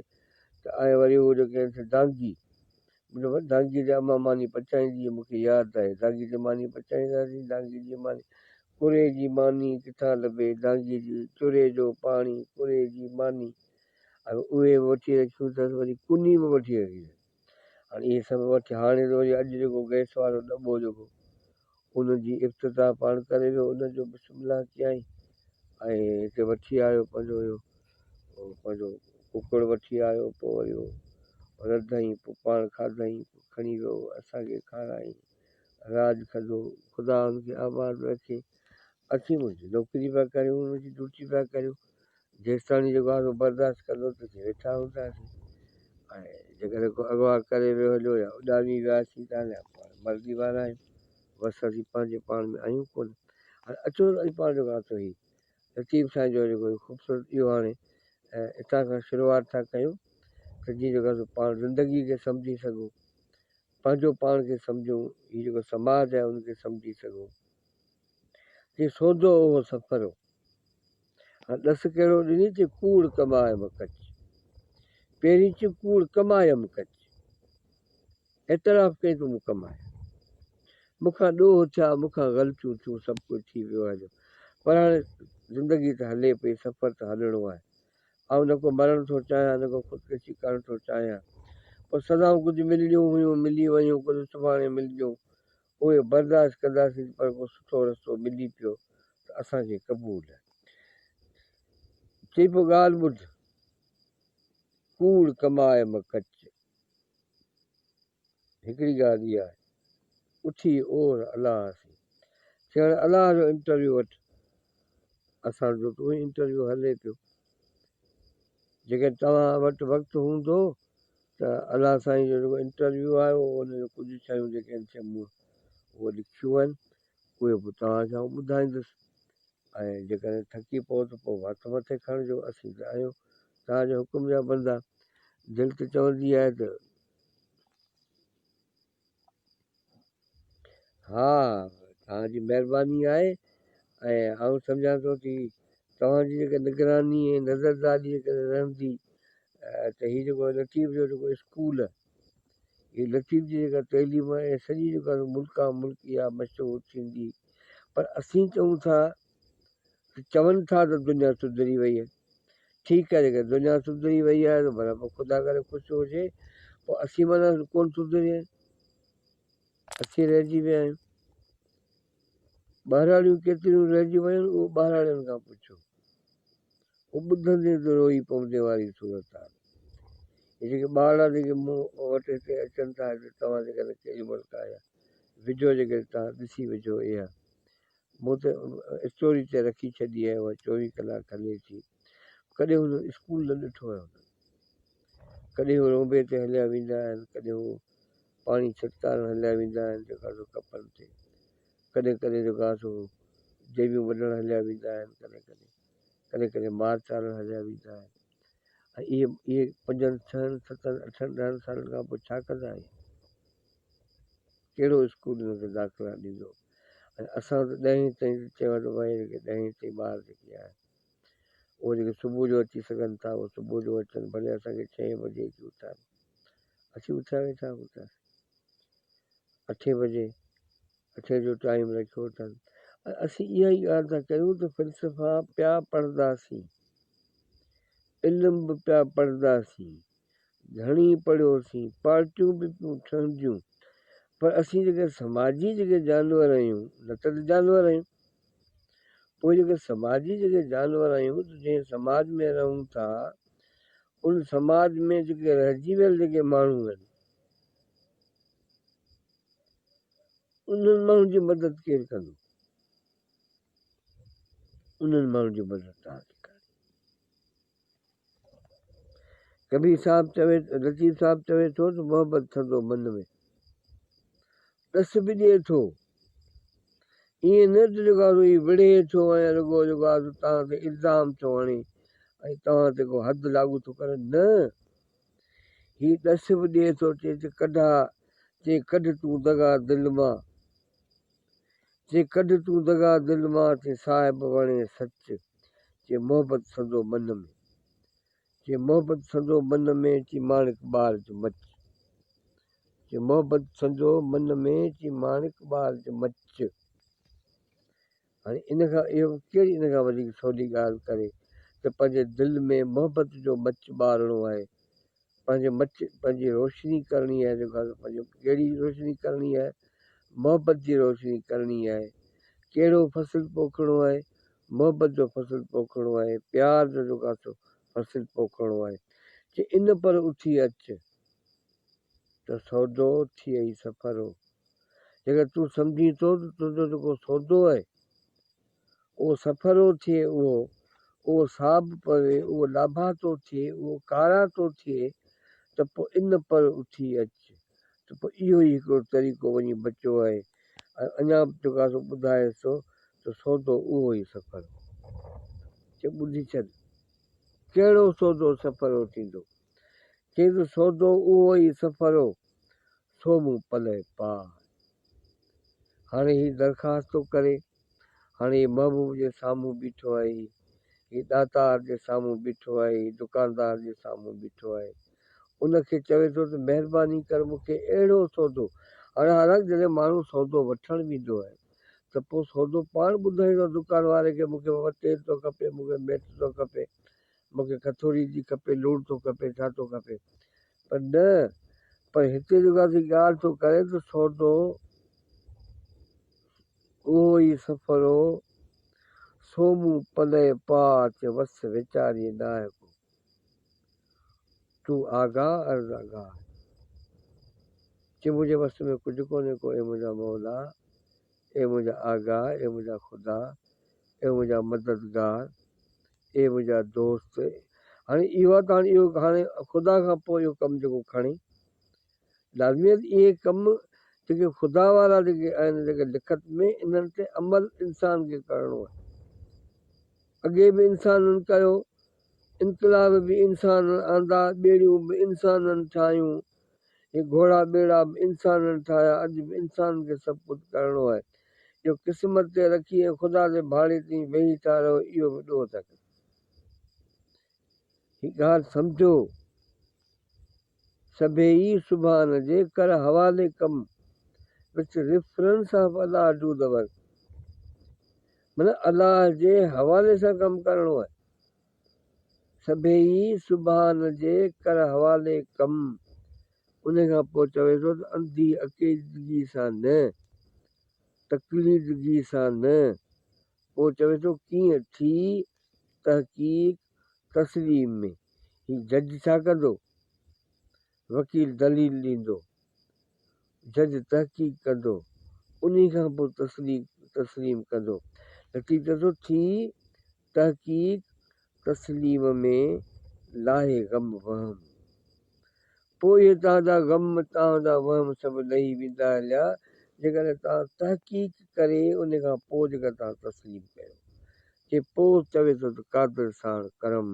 Speaker 1: ته ۽ وري هو جيڪي آهن دانگي دانگي تي امان ماني پچائيندي هئي مون کي ياد آهي دانگي تي ماني پچائينداسين دانگي جي ماني ڪري جي ماني ڪٿان لڀي دانگي جي چري جو پاڻي ڪري جي ماني ۽ اهي به وٺي رکيون اٿس وري ڪني به وٺي رکي اٿس هاڻي اهي سڀ وٺي هاڻي ته وري اڄ جيڪو گئس وارو ڏٻو جيڪو ان جي افتتاح پاڻ ڪري ويو ان جو بسم الله ڪيائين ۽ هتي وٺي آيو پنهنجو اهو پنهنجو ڪڪڙ وٺي آيو پوء وري اهو رڌائين پوء پاڻ کاڌائين پوء کڻي ويو اسان کي کارائين راڄ کڌو خدا ان کي آباد رکي. اسين منهنجي نوڪري پيا ڪريون، منهنجي ڊيوٽي پيا ڪريون، جيستاڻي جيڪو آهي سو برداشت ڪندو تيسين ويٺا هونداسين ۽ جيڪڏهن ڪو اغوا ڪري ويو هليو يا اڏامي وياسين ته هاڻي پاڻ مرضي وارا آهيون، وس اسين پنهنجي پاڻ ۾ آهيون ڪونه. هاڻي اچو ته اڄ پاڻ جيڪو آهي سو هي لطيف سائين جو جيڪو هي خوبصورت اهو هاڻي اتان کان شروعات ٿا ڪيون ته جيئن جيڪو آهي سو پاڻ زندگي کي سمجهي سگهون، پنهنجو پاڻ کي سمجهون، هي جيڪو سماج آهي ان کي سمجهي سگهون. چي سودو اهو سفر هو. هاڻ ڏس ڪهڙو ڏني چي ڪوڙ ڪمايم ڪچ. پهرين چي ڪوڙ ڪمايم ڪچ. اعتراف ڪئي ته مون ڪمايا. مون کان ڏوهه ٿيا، مون کان غلطيون ٿيون، سڀ ڪجهه ٿي ويو آهي جو. پر هاڻي زندگي ته هلي پئي، سفر ته هلڻو آهي. آئون نه ڪو مرڻ ٿو چاهيان، نه ڪو خودڪشي ڪرڻ ٿو چاهيان. پر سزائون ڪجهه ملڻيون هيون، ملي ويون، ڪجهه سڀاڻي ملنديون. اهي برداشت ڪنداسين پر ڪو سٺو رستو ملي پيو ته اسان کي قبول آهي. چئي پيو ڳالهه ٻڌ، ڪوڙ ڪماء م ڪچ. هڪڙي ڳالهه اها آهي، اٿي اور الله سين. چي هاڻي الله جو انٽرويو وٺ. اسان جو ته اهو انٽرويو هلي پيو. جيڪڏهن توهان وٽ وقت هوندو ته الله سائين جو جيڪو انٽرويو آهي اهو ان جو ڪجهه شيون جيڪي آهن سي مون اهي لکيون آهن اهي به توهان کي آئون ٻڌائيندس ۽ جيڪڏهن ٿڪي پئو ته پوء هٿ مٿي کڻجو اسين ته آهيون توهان جي حڪم جا بندا دل ته چوندي آهي ته ها توهان جي مهرباني آهي ۽ آئون سمجهان ٿو ته توهان جي جيڪا نگراني ۽ نظرداري جيڪڏهن رهندي ته هي جيڪو لطيف جو جيڪو اسڪول هي لطيف جي جيڪا تعليم آهي سڄي جيڪا ملڪان ملڪ اها مشهور ٿيندي پر اسين چئون ٿا ته چون ٿا ته دنيا سڌري وئي آهي ٺيڪ آهي جيڪڏهن دنيا سڌري وئي آهي ته ڀلا پوء خدا ڪري خوش هجي پوء اسين معنيٰ ڪونه سڌري آهيون اسين رهجي ويا آهيون ٻهراڙيون ڪيتريون رهجي ويون اهو ٻهراڙين کان پڇو هو ٻڌندي ته روئي پوندي واري صورت حال هي جيڪي ٻارڙا جيڪي مون وٽ هتي اچن ٿا هتي توهان جيڪڏهن ڪيڏي مهل ڪا اها وڊيو جيڪڏهن توهان ڏسي وجهو اها مون ته اسٽوري تي رکي ڇڏي آهي اها چوويهه ڪلاڪ هلي ٿي ڪڏهن هن اسڪول نه ڏٺو آهي هنن ڪڏهن هو رونبي تي هليا ويندا آهن ڪڏهن هو پاڻي ڇٽڪارڻ هليا ويندا آهن جيڪا سو ڪپن تي ڪڏهن ڪڏهن جيڪا سو ديويون وڍڻ هليا ويندا آهن ڪڏهن ڪڏهن ڪڏهن ڪڏهن مار چارڻ هليا ويندا آهن ۽ اهي اهي پنجن ڇهن ستن اٺن ڏهن سالن کان پوء ڇا ڪندا اهي ڪهڙو اسڪول هن کي داخلا ڏيندو ۽ اسان ته ڏهين تائين چيو آهي ته ڀائي جيڪي ڏهين تائين ٻار جيڪي آهن اهي جيڪي صبح جو اچي سگهن ٿا اهي صبح جو اچن ڀلي اسان کي ڇهين بجي اچي اٿارين اسين اٿيا ويٺا هونداسين اٺين بجي اٺين جو ٽائيم رکيو اٿن ۽ اسين اها ئي ڳالهه ٿا ڪيون ته فلسفا پيا پڙهنداسين علم به پيا پڙهنداسين گهڻي پڙهيوسين، پارٽيون به پيون ٺهنديون، پر اسين جيڪي سماجي جيڪي جانور آهيون، نه ته جانور آهيون، پوء جيڪي سماجي جيڪي جانور آهيون ته جنهن سماج ۾ رهون ٿا، ان سماج ۾ جيڪي رهجي ويل جيڪي ماڻهو آهن، انهن ماڻهن جي مدد ڪير ڪندو؟ انهن ماڻهن جي مدد توهان کي ڪرڻي. ڪبير صاحب چوي لطيف صاحب چوي ٿو ته محبت ٿڌو من ۾ ڏس به ڏئي ٿو ائين نه ته جيڪو آهي هي وڙهي ٿو ۽ رڳو جيڪو آهي توهان تي الزام ٿو هڻي ۽ توهان تي ڪو حد لاڳو ٿو ڪري نه هي ڏس به ڏئي ٿو چي ته ڪڍا چي ڪڍ تون دغا دل مان چي ڪڍ تون دغا دل مان چي صاحب وڻي سچ چي محبت سندو من ۾، چي محبت سندو من ۾، چي ماڻڪ ٻارج مچ، چي محبت سندو من ۾، چي ماڻڪ ٻارج مچ. هاڻي ان کان اهو ڪهڙي ان کان وڌيڪ سولي ڳالهه ڪري ته پنهنجي دل ۾ محبت جو مچ ٻارڻو آهي، پنهنجي مچ پنهنجي روشني ڪرڻي آهي جيڪا پنهنجو ڪهڙي روشني ڪرڻي آهي محبت جي روشني ڪرڻي آهي ڪهڙو فصل پوکڻو آهي محبت جو فصل پوکڻو آهي پيار جو جيڪو آهي سو فصل پوکڻو آهي چي ان پر اٿي اچ ته سودو ٿئي سفرو جيڪڏهن تون سمجهين ٿو ته تنهنجو جيڪو سودو آهي اهو سڦرو ٿئي اهو، اهو صاب پوي، اهو لاڀاتو ٿئي، اهو ڪاراتو ٿئي ته پوء ان پر اٿي اچ ته پوء اهو ئي هڪڙو طريقو وڃي بچيو آهي ۽ اڃا به جيڪو آهي سو ٻڌائيس ٿو ته سودو اهو ئي سڦرو. چي ٻڌي ڇڏ. ڪهڙو سودو سڦرو ٿيندو؟ چي ته سودو اهو ئي سڦرو، سو مون پلئه پاء. هاڻي هي درخواست ٿو ڪري، هاڻي هي محبوب جي سامهون بيٺو آهي، هي ڏاتار جي سامهون بيٺو آهي، هي دڪاندار جي سامهون بيٺو آهي. ان کي چوي ٿو ته مهرباني ڪر مون کي اهڙو سودو. هاڻي حالانڪ جڏهن ماڻهو سودو وٺڻ ويندو آهي ته پوء سودو پاڻ ٻڌائيندو آهي دڪان واري کي مون کي بابا تيل ٿو کپي، مون کي ميٽ ٿو کپي، مون کي کٿوري ٿي کپي، لوڻ ٿو کپي، ڇا ٿو کپي. پر نه، پر هتي جيڪا اسين ڳالهه ٿو ڪري ته سودو اهو ئي سڦرو، سو مون پلئه پاچ وس ويچاري ناهه ڪو. تون آگاهه عرض آگاهه. چي منهنجي وس ۾ ڪجهه ڪونهي ڪو اي منهنجا مولا، اي منهنجا آگاهه، اي منهنجا خدا، اي منهنجا مددگار، اي منهنجا دوست. هاڻي اهو آهي ته هاڻي اهو هاڻي خدا کان پوء اهو ڪم جيڪو کڻي لازمي آهي ته اهي ڪم جيڪي خدا وارا جيڪي آهن جيڪي لکت ۾ انهن تي عمل انسان کي ڪرڻو آهي. اڳي به انسانن ڪيو، انقلاب به انسانن آندا، ٻيڙيون به انسانن ٺاهيون، هي گهوڙا ٻيڙا به انسانن ٺاهيا، اڄ به انسانن کي سڀ ڪجهه ڪرڻو آهي. اهو قسمت تي رکي ۽ خدا جي ڀاڙي تي ويهي ٿا رهو اهو به ڏوهه ٿا ڪن. هي ڳالهه سمجهو، سڀيئي سبحان جي ڪر حوالي ڪم، With reference of Allah do the work، معنيٰ الله جي حوالي سان ڪم ڪرڻو آهي. سڀيئي سبحان جي ڪر حوالي ڪم. ان کان پوء چوي ٿو ته انڌي عقيدگي سان نه، تقليدگي سان نه. پوء چوي ٿو ڪيئن ٿي تحقيق تسليم ۾. هي جج ڇا ڪندو؟ وڪيل دليل ڏيندو، جج تحقيق ڪندو، انهي کان پوء تسليم ڪندو. لطيف چوي ٿو ٿي تحقيق تسليم ۾ لاهي غم وهم. پوء اهي توهان جا غم، توهان جا وهم سڀ لهي ويندا هليا، جيڪڏهن توهان تحقيق ڪري ان کان پوء جيڪڏهن توهان تسليم ڪيو. چي پوء چوي ٿو ته قادر ساڻ ڪرم،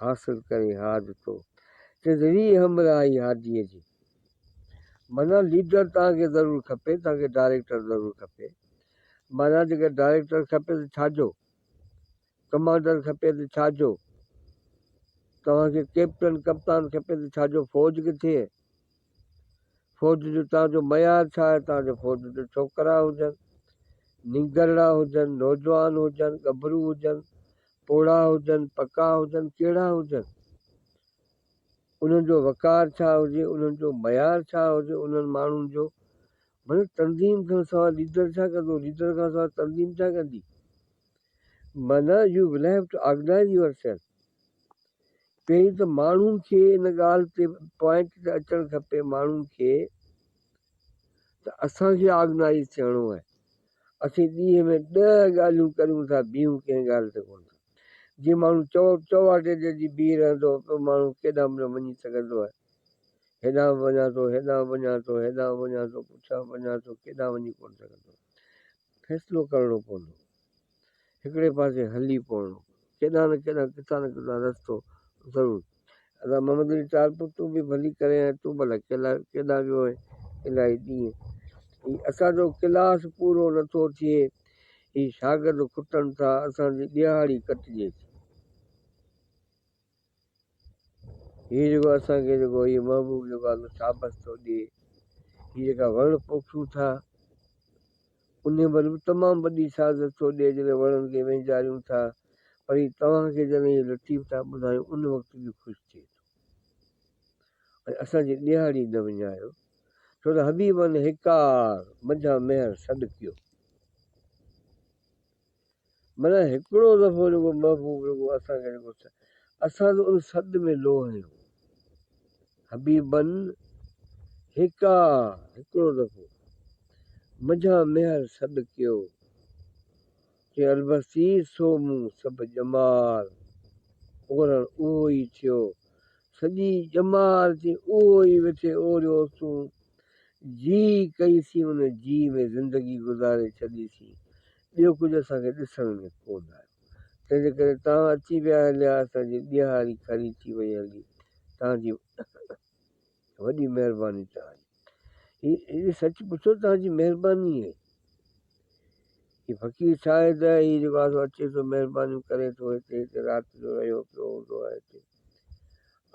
Speaker 1: حاصل ڪري هاج تو. چي ذري همراهي هاديء جي. معنيٰ ليڊر توهان کي ضرور کپي، توهان کي ڊائريڪٽر ضرور کپي. معنيٰ جيڪڏهن ڊائريڪٽر کپي ته ڇا جو؟ ڪمانڊر کپي ته ڇا جو؟ توهان کي ڪئپٽن ڪپتان کپي ته ڇا جو؟ فوج ڪٿي آهي؟ فوج جو توهان جو معيار ڇا آهي؟ توهان جو فوج جو ڇوڪرا هجن، نينگرڙا هجن، نوجوان هجن، ڳڀرو هجن، پوڙها هجن، پڪا هجن، ڪهڙا هجن؟ انهن جو وقار ڇا هجي، انهن جو معيار ڇا هجي، انهن ماڻهن جو معنيٰ تنظيم کان سواء ليڊر ڇا ڪندو، ليڊر کان سواء تنظيم ڇا ڪندي؟ معنيٰ you will have to organise yourself. پهرين ته ماڻهو کي ان ڳالهه تي پوائنٽ تي اچڻ کپي ماڻهو کي ته اسان کي آرگنائيز ٿيڻو آهي. اسين ڏينهن ۾ 10 ڳالهيون ڪريون ٿا بيهون ڪنهن ڳالهه تي ڪونه ٿا. جي ماڻهو چوواٽي تي اچي بيهي رهندو ته ماڻهو ڪيڏانهن به نه وڃي سگهندو آهي. هيڏانهن به وڃان ٿو، هيڏانهن به وڃان ٿو، هيڏانهن به وڃان ٿو، پٺيان به وڃان ٿو، ڪيڏانهن وڃي ڪونه سگهندو. فيصلو ڪرڻو پوندو. هڪڙي پاسي هلي پوڻو پوندو. ڪيڏانهن نه ڪيڏانهن، ڪٿان نه ڪٿان رستو ضرور. ادا محمد علي ٽالپر تون به ڀلي ڪري آئين، تون ڀلا ڪيڏانهن ويو هئين الاهي ڏينهن. هي اسان جو ڪلاس پورو نٿو ٿئي، هي شاگرد کٽن ٿا، اسان جي ڏهاڙي ڪٽجي ٿي. هي جيڪو اسان کي جيڪو هي محبوب جيڪو آهي سو شابس ٿو ڏئي. هي جيڪا وڻ پوکيون ٿا، انهي مهل به تمام وڏي سازش ٿو ڏئي جڏهن وڻن کي وهنجاريون ٿا، پر هي توهان کي جڏهن هي لطيف ٿا ٻڌايون ان وقت به خوش ٿئي ٿو ۽ اسان جي ڏهاڙي نه وڃايو، ڇو ته حبيبن هيڪار منجهان مهر سڏ ڪيو. معنيٰ هڪڙو دفعو جيڪو محبوب جيڪو اسان کي جيڪو اسان ته ان سڏ ۾ لوهه آهيون. حبيبن هيڪار هڪڙو دفعو منجهان مهر سڏ ڪيو. چي البسي سو مون سڀ ڄمار، اورڻ اهو ئي ٿيو. سڄي ڄمار چي اهو ئي ويٺي اوريوسون. جي ڪئي سين ان جي ۾ زندگي گذاري ڇڏي سين. ٻيو ڪجهه اسان کي ڏسڻ ۾ ڪونه آيو. تنهنجي ڪري توهان اچي ويا هليا، اسان جي ڏيهاڙي کري ٿي وئي هلي. توهان جي وڏي مهرباني توهان جي. هي سچ پڇو توهان جي مهرباني آهي. هي فقير شاهد آهي، هي جيڪو آهي سو اچي ٿو مهربانيون ڪري ٿو، هتي هتي رات جو رهيو پيو هوندو آهي هتي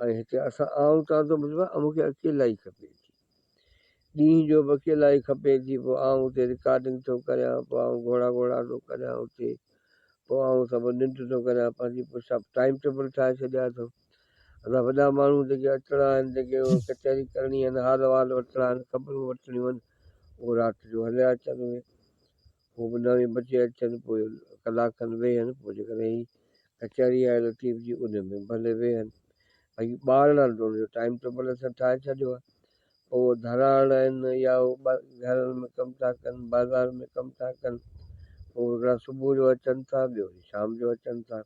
Speaker 1: ۽ هتي اسان آئون چوان ٿو مون کي اڪيلائي کپي ٿي، ڏينهن جو به اڪيلائي کپي ٿي، پوء آئون اتي رڪارڊنگ ٿو ڪريان، پوء آئون گهوڙا گهوڙا ٿو ڪريان اتي، پوء آئون سڀ ننڊ ٿو ڪريان پنهنجي، پوء سڀ ٽائيم ٽيبل ٺاهي ڇڏيا اٿم. اسان وڏا ماڻهو جيڪي اچڻا آهن، جيڪي ڪچهري ڪرڻي آهن، حال احوال وٺڻا آهن، خبرون وٺڻيون آهن، اهي رات جو هليا اچن، اهي هو به نوين بجي اچن، پوء ڪلاڪ کن ويهن، پوء جيڪڏهن هي ڪچهري آهي لطيف جي ان ۾ ڀلي ويهن. باقي ٻارڙن جو ان جو ٽائيم ٽيبل اسان ٺاهي ڇڏيو آهي. پوء اهي ڌراڙ آهن يا اهي گهرن ۾ ڪم ٿا ڪن، بازار ۾ ڪم ٿا ڪن، پوء هڪڙا صبح جو اچن ٿا، ٻيو وري شام جو اچن ٿا.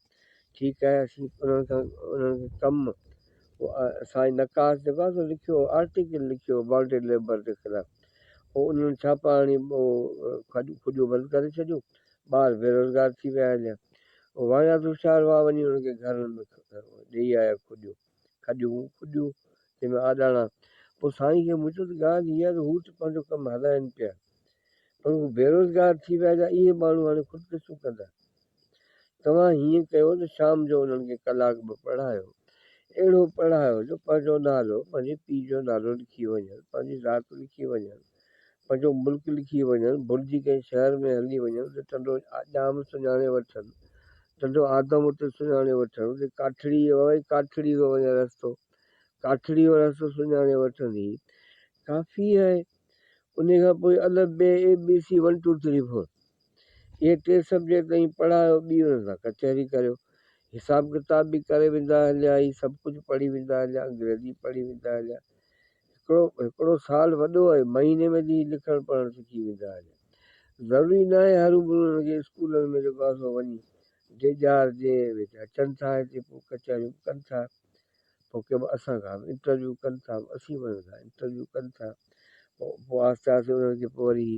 Speaker 1: ٺيڪ آهي اسين انهن کان انهن کي ڪم سائين نقاش جيڪو آهي سو لکيو هو آرٽيڪل لکيو هو بانڊيڊ ليبر جي خلاف پوء انهن ڇاپا هڻي اهو کڏيون بند ڪري ڇڏيون ٻار بيروزگار ٿي ويا هليا واڻيا هوشيار هئا وڃي انهن کي گهرن ۾ ڏيئي آيا کڏيون کڏيون کڏيون جنهن ۾ آڏاڻا پوء سائين کي مون چيو ته ڳالهه هي آهي ته هو ته پنهنجو ڪم هلائين پيا پر هو بيروزگار ٿي ويا جا اهي ماڻهو هاڻي خودڪشيون ڪندا توهان هيئن ڪيو ته شام جو انهن کي ڪلاڪ ٻه پڙهايو. اهڙو پڙهايو جو پنهنجو نالو، پنهنجي پيء جو نالو لکي وڃن، پنهنجي ذات لکي وڃن، پنهنجو ملڪ لکي وڃن، ڀلجي ڪنهن شهر ۾ هلي وڃن، اتي ٽنڊو ڄام سڃاڻي وٺن، ٽنڊو آدم اتي سڃاڻي وٺن، اتي ڪاٺڙي ڀائي ڪاٺڙي ٿو وڃي رستو، ڪاٺڙي جو رستو سڃاڻي وٺن، هي ڪافي آهي. انهي کان پوء الف B E B C one two three four اهي ٽي سبجيڪٽ ائين پڙهايو ٻي انهن سان ڪچهري ڪريو حساب ڪتاب به ڪري ويندا هليا هي سڀ ڪجهه پڙهي ويندا هليا انگريزي پڙهي ويندا هليا هڪڙو هڪڙو سال وڏو آهي مهيني ۾ جي لکڻ پڙهڻ سکي ويندا هليا ضروري نه آهي هروڀرو انهن کي اسڪولن ۾ جيڪو آهي سو وڃي ڊيڄارجي ويچا اچن ٿا هتي پوء ڪچهريون ڪن ٿا پوء ڪي به اسان کان به انٽرويو ڪن ٿا اسين به انهن کان انٽرويو ڪن ٿا پوء پوء آهستي آهستي انهن کي پوء وري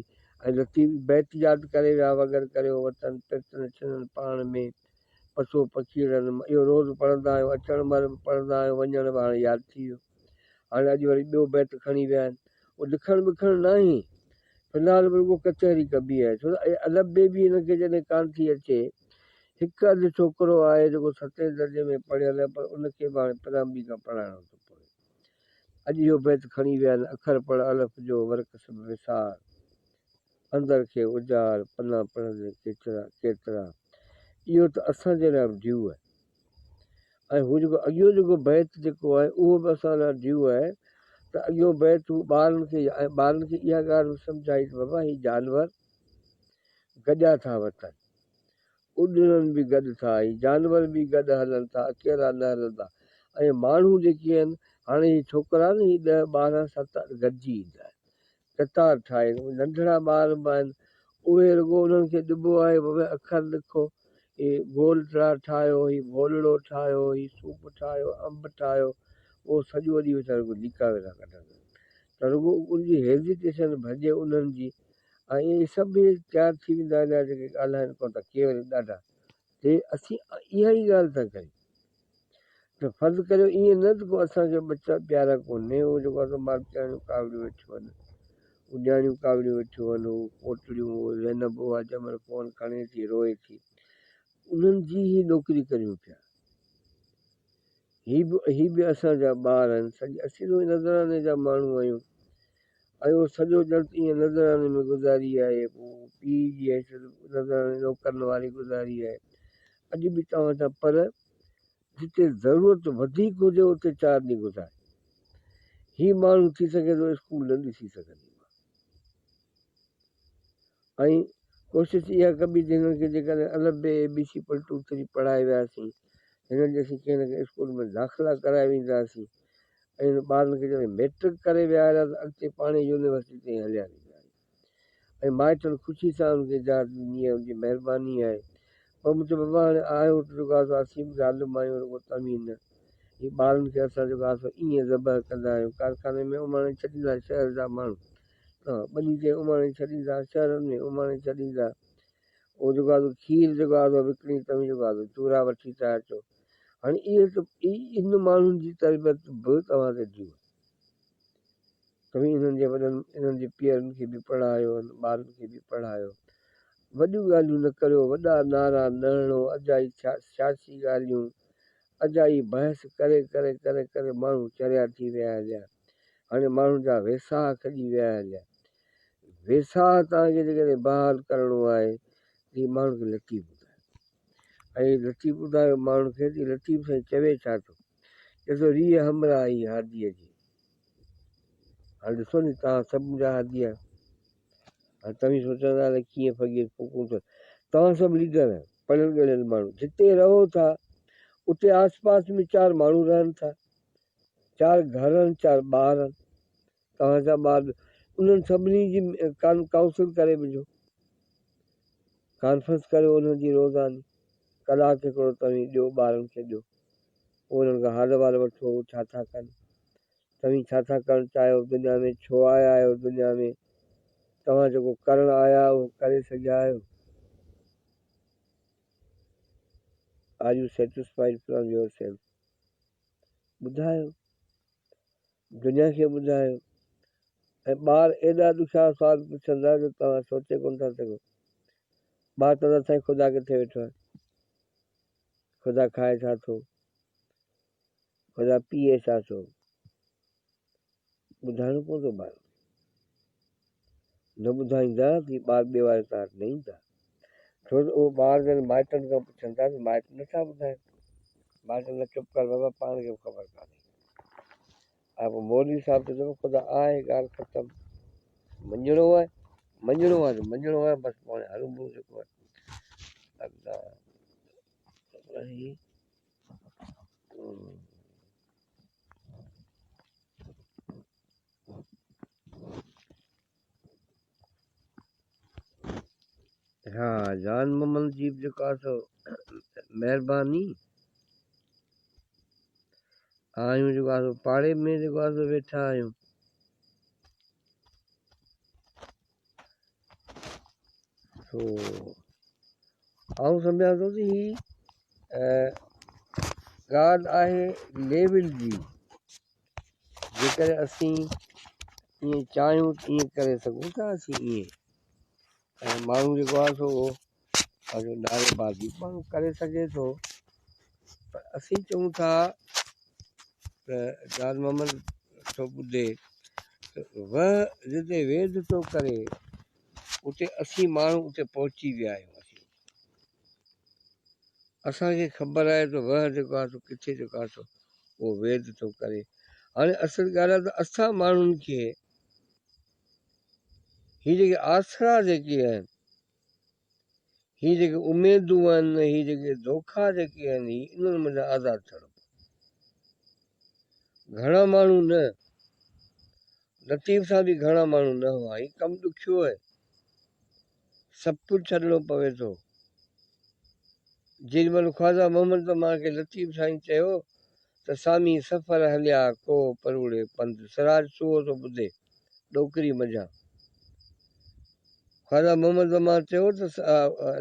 Speaker 1: ۽ لطيف بيت ياد ڪري ويا وگر ڪريو وطن پرت نه ڇنن پاڻ ۾ پسو پکيئڙن اهو روز پڙهندا آهيون اچڻ مهل به پڙهندا آهيون وڃڻ به هاڻي ياد ٿي ويو هاڻي اڄ وري ٻيو بيت کڻي ويا آهن اهو لکڻ ٻکڻ ناهي في الحال به رڳو ڪچهري ڪبي آهي ڇو ته الف بي به هن کي جڏهن ڪانه ٿي اچي هڪ اڌ ڇوڪرو آهي جيڪو ستين درجي ۾ پڙهيل آهي پر ان کي به هاڻي پرائمري کان پڙهائڻو ٿو پوي. اڄ اهو بيت کڻي ويا آهن، اکر پڙهه الف جو ورق سڀ وسار، اندر کي اجار، پنا پڙهندين ڪيترا ڪيترا. اهو ته اسان جي لاء به ڊيو آهي ۽ هو جيڪو اڳيون جيڪو بيت جيڪو آهي اهو به اسان لاء ڊيو آهي ته اڳيون بيت هو ٻارن کي ۽ ٻارن کي اها ڳالهه به سمجهائي ته بابا هي جانور گڏيا ٿا وتن. اڏرن به گڏ ٿا ۽ جانور به گڏ هلن ٿا اڪيلا نه هلندا ۽ ماڻهو جيڪي آهن هاڻي هي ڇوڪرا نه هي ڏهه ٻارهن ست اٺ گڏجي ايندا آهن قطار ٺاهي ننڍڙا ٻار به آهن اهي رڳو انهن کي ڏبو آهي بابا اکر لکو هي گولڙا ٺاهيو هي ڀولڙو ٺاهيو هي صوف ٺاهيو انب ٺاهيو اهو سڄو ڏينهن ويچارا رڳو ليڪا ويٺا ڪڍن ته رڳو ان جي هيزيٽيشن ڀڄي انهن جي ۽ اهي سڀ اهي تيار ٿي ويندا هليا جيڪي ڳالهائين ڪونه ٿا ڪي وري ڏاڍا تي اسين اها ئي ڳالهه ٿا ڪريون ته فرض ڪريو ائين نه ته ڪو اسان کي ٻچا پيارا ڪونهي هو جيڪو اسان مارچاڻيون ڪاوڙيون ويٺيون آهن هو نياڻيون ڪاوڙيون ويٺيون آهن هو پوٽڙيون هو زينب اها جنهن مهل فون کڻي ٿي روئي ٿي انهن جي ئي نوڪري ڪريون پيا هي به هي به اسان جا ٻار آهن سڄي اسين ته نذراني جا ماڻهو آهيون ۽ اهو سڄو ڄڻ ته ائين نذراني ۾ گذاري آهي پوء پيء جي حيثيت نذراني نوڪرن واري گذاري آهي اڄ به توهان سان پر جتي ضرورت وڌيڪ هجي اتي چار ڏينهن گذاري هي ماڻهو ٿي سگهي ٿو اسڪول نه ڏسي سگهندي ۽ ڪوشش اها ڪبي ته هنن کي جيڪڏهن الف بي اي بي سي پل ٽو ٿري پڙهائي وياسين هنن جي اسين ڪنهن نه ڪنهن اسڪول ۾ داخلا ڪرائي وينداسين ۽ هن ٻارن کي جڏهن ميٽرڪ ڪري ويهاريا ته اڳتي پاڻ ئي يونيورسٽي تائين هليا ويندا آهيون. ۽ مائٽن خوشي سان ان کي اجازت ڏني آهي ان جي مهرباني آهي پر مون چيو بابا هاڻي آيو ته جيڪو آهي سو اسين به ظالم آهيون رڳو توهين نه. هي ٻارن کي اسان جيڪو آهي سو ائين ذبح ڪندا آهيون ڪارخاني ۾ اماڻي ڇڏيندا شهر جا ماڻهو توهان ٻني تي اماڻي ڇڏيندا شهرن ۾ اماڻي ڇڏيندا اهو جيڪو آهي سو کير جيڪو آهي سو وڪڻي توهين جيڪو آهي سو چورا وٺي ٿا اچو هاڻي اهي ته ان ماڻهن جي تربيت به توهان تي ڊيو آهي. توهين انهن جي وڏن، انهن جي پيئرن کي به پڙهايو، انهن ٻارن کي به پڙهايو. وڏيون ڳالهيون نه ڪريو، وڏا نعرا نه هڻو، اجائي سياسي ڳالهيون، اجائي بحث ڪري ڪري ڪري ڪري ماڻهو چريا ٿي ويا هليا. هاڻي ماڻهن جا ويساهه کڄي ويا هليا. ويساهه توهان کي جيڪڏهن بحال ڪرڻو آهي ته هي ماڻهن کي لطيف ٻڌايو. ۽ لطيف ٻڌايو ماڻهن کي ته لطيف سائين چوي ڇا ٿو. چئي ٿو ريء همراهي هاديء جي. هاڻي ڏسو ني توهان سڀ منهنجا هادي آهيو. هاڻي توهين سوچندا ته ڪيئن فقير ڦوڪون ٿو. توهان سڀ ليڊر آهيو، پڙهيل ڳڙهيل ماڻهو، جتي رهو ٿا اتي آس پاس ۾ چار ماڻهو رهن ٿا، چار گهر آهن، چار ٻار آهن، توهان جا ٻار به انهن سڀني جي ڪائونسل ڪري وجهو، ڪانفرنس ڪريو انهن جي روزاني ڪلاڪ هڪڙو توهين ڏيو ٻارن کي ڏيو، پوء انهن کان حال احوال وٺو هو ڇا ٿا ڪن، توهين ڇا ٿا ڪرڻ چاهيو دنيا ۾ ڇو آيا آهيو دنيا ۾ توهان جيڪو ڪرڻ آيا اهو ڪري سگهيا آهيو؟ Are you satisfied from yourself? ٻڌايو دنيا کي ٻڌايو ۽ ٻار ايڏا ڏکيا سوال پڇندا جو توهان سوچي ڪونه ٿا سگهو. ٻار چوندا سائين خدا ڪٿي ويٺو آهي؟ خدا کائي ڇا ٿو؟ خدا پيئي ڇا ٿو؟ ٻڌائڻو پوندو ٻارن کي. نه ٻڌائيندا ته هي ٻار ٻئي واري تان نه ايندا. ڇو ته اهو ٻار جڏهن مائٽن کان پڇن ٿا ته مائٽ نٿا ٻڌائين. مائٽ چوندا چپ ڪر بابا پاڻ کي به خبر ڪانهي. ۽ پوء مولوي صاحب ٿو چوي خدا آهي ڳالهه ختم. مڃڻو آهي مڃڻو آهي ته مڃڻو آهي بس پوء هاڻي هرون ڀرون جيڪو آهي. الله ها جان محمد جي به جيڪو آهي سو مهرباني آهيون جيڪو آهي سو پاڙي ۾ جيڪو آهي سو ويٺا آهيون سو آئون سمجهان ٿو ته هي ڳالهه آهي ليول جي جيڪڏهن اسين ائين چاهيون ته ائين ڪري سگهون ٿا اسين ائين ۽ ماڻهو جيڪو آهي سو پنهنجو نعري بازي به ماڻهو ڪري سگهي ٿو پر اسين چئون ٿا ته جان محمد ٿو ٻڌي ته وه جتي ويڌ ٿو ڪري اتي اسين ماڻهو اتي پهچي ويا آهيون اسين اسان کي خبر آهي ته وه جيڪو آهي سو ڪٿي جيڪو آهي سو اهو ويڌ ٿو ڪري هاڻي اصل ڳالهه آهي ته اسان ماڻهن کي هي جيڪي آسرا جيڪي آهن هي جيڪي اميدون آهن هي جيڪي دوکا جيڪي آهن هي انهن منجهان آزاد ٿيڻو پوندو. گهڻا ماڻهو نه، لطيف سان به گهڻا ماڻهو نه هئا. هي ڪم ڏکيو آهي. سڀ ڪجهه ڇڏڻو پوي ٿو. جيڏي مهل خواجه محمد زمان کي لطيف سائين چيو ته سامي سفر هليا ڪوهه پروڙي پنڌ سراج سوهو ٿو ٻڌي ڏوڪري منجهان. خواجه محمد زمان چيو ته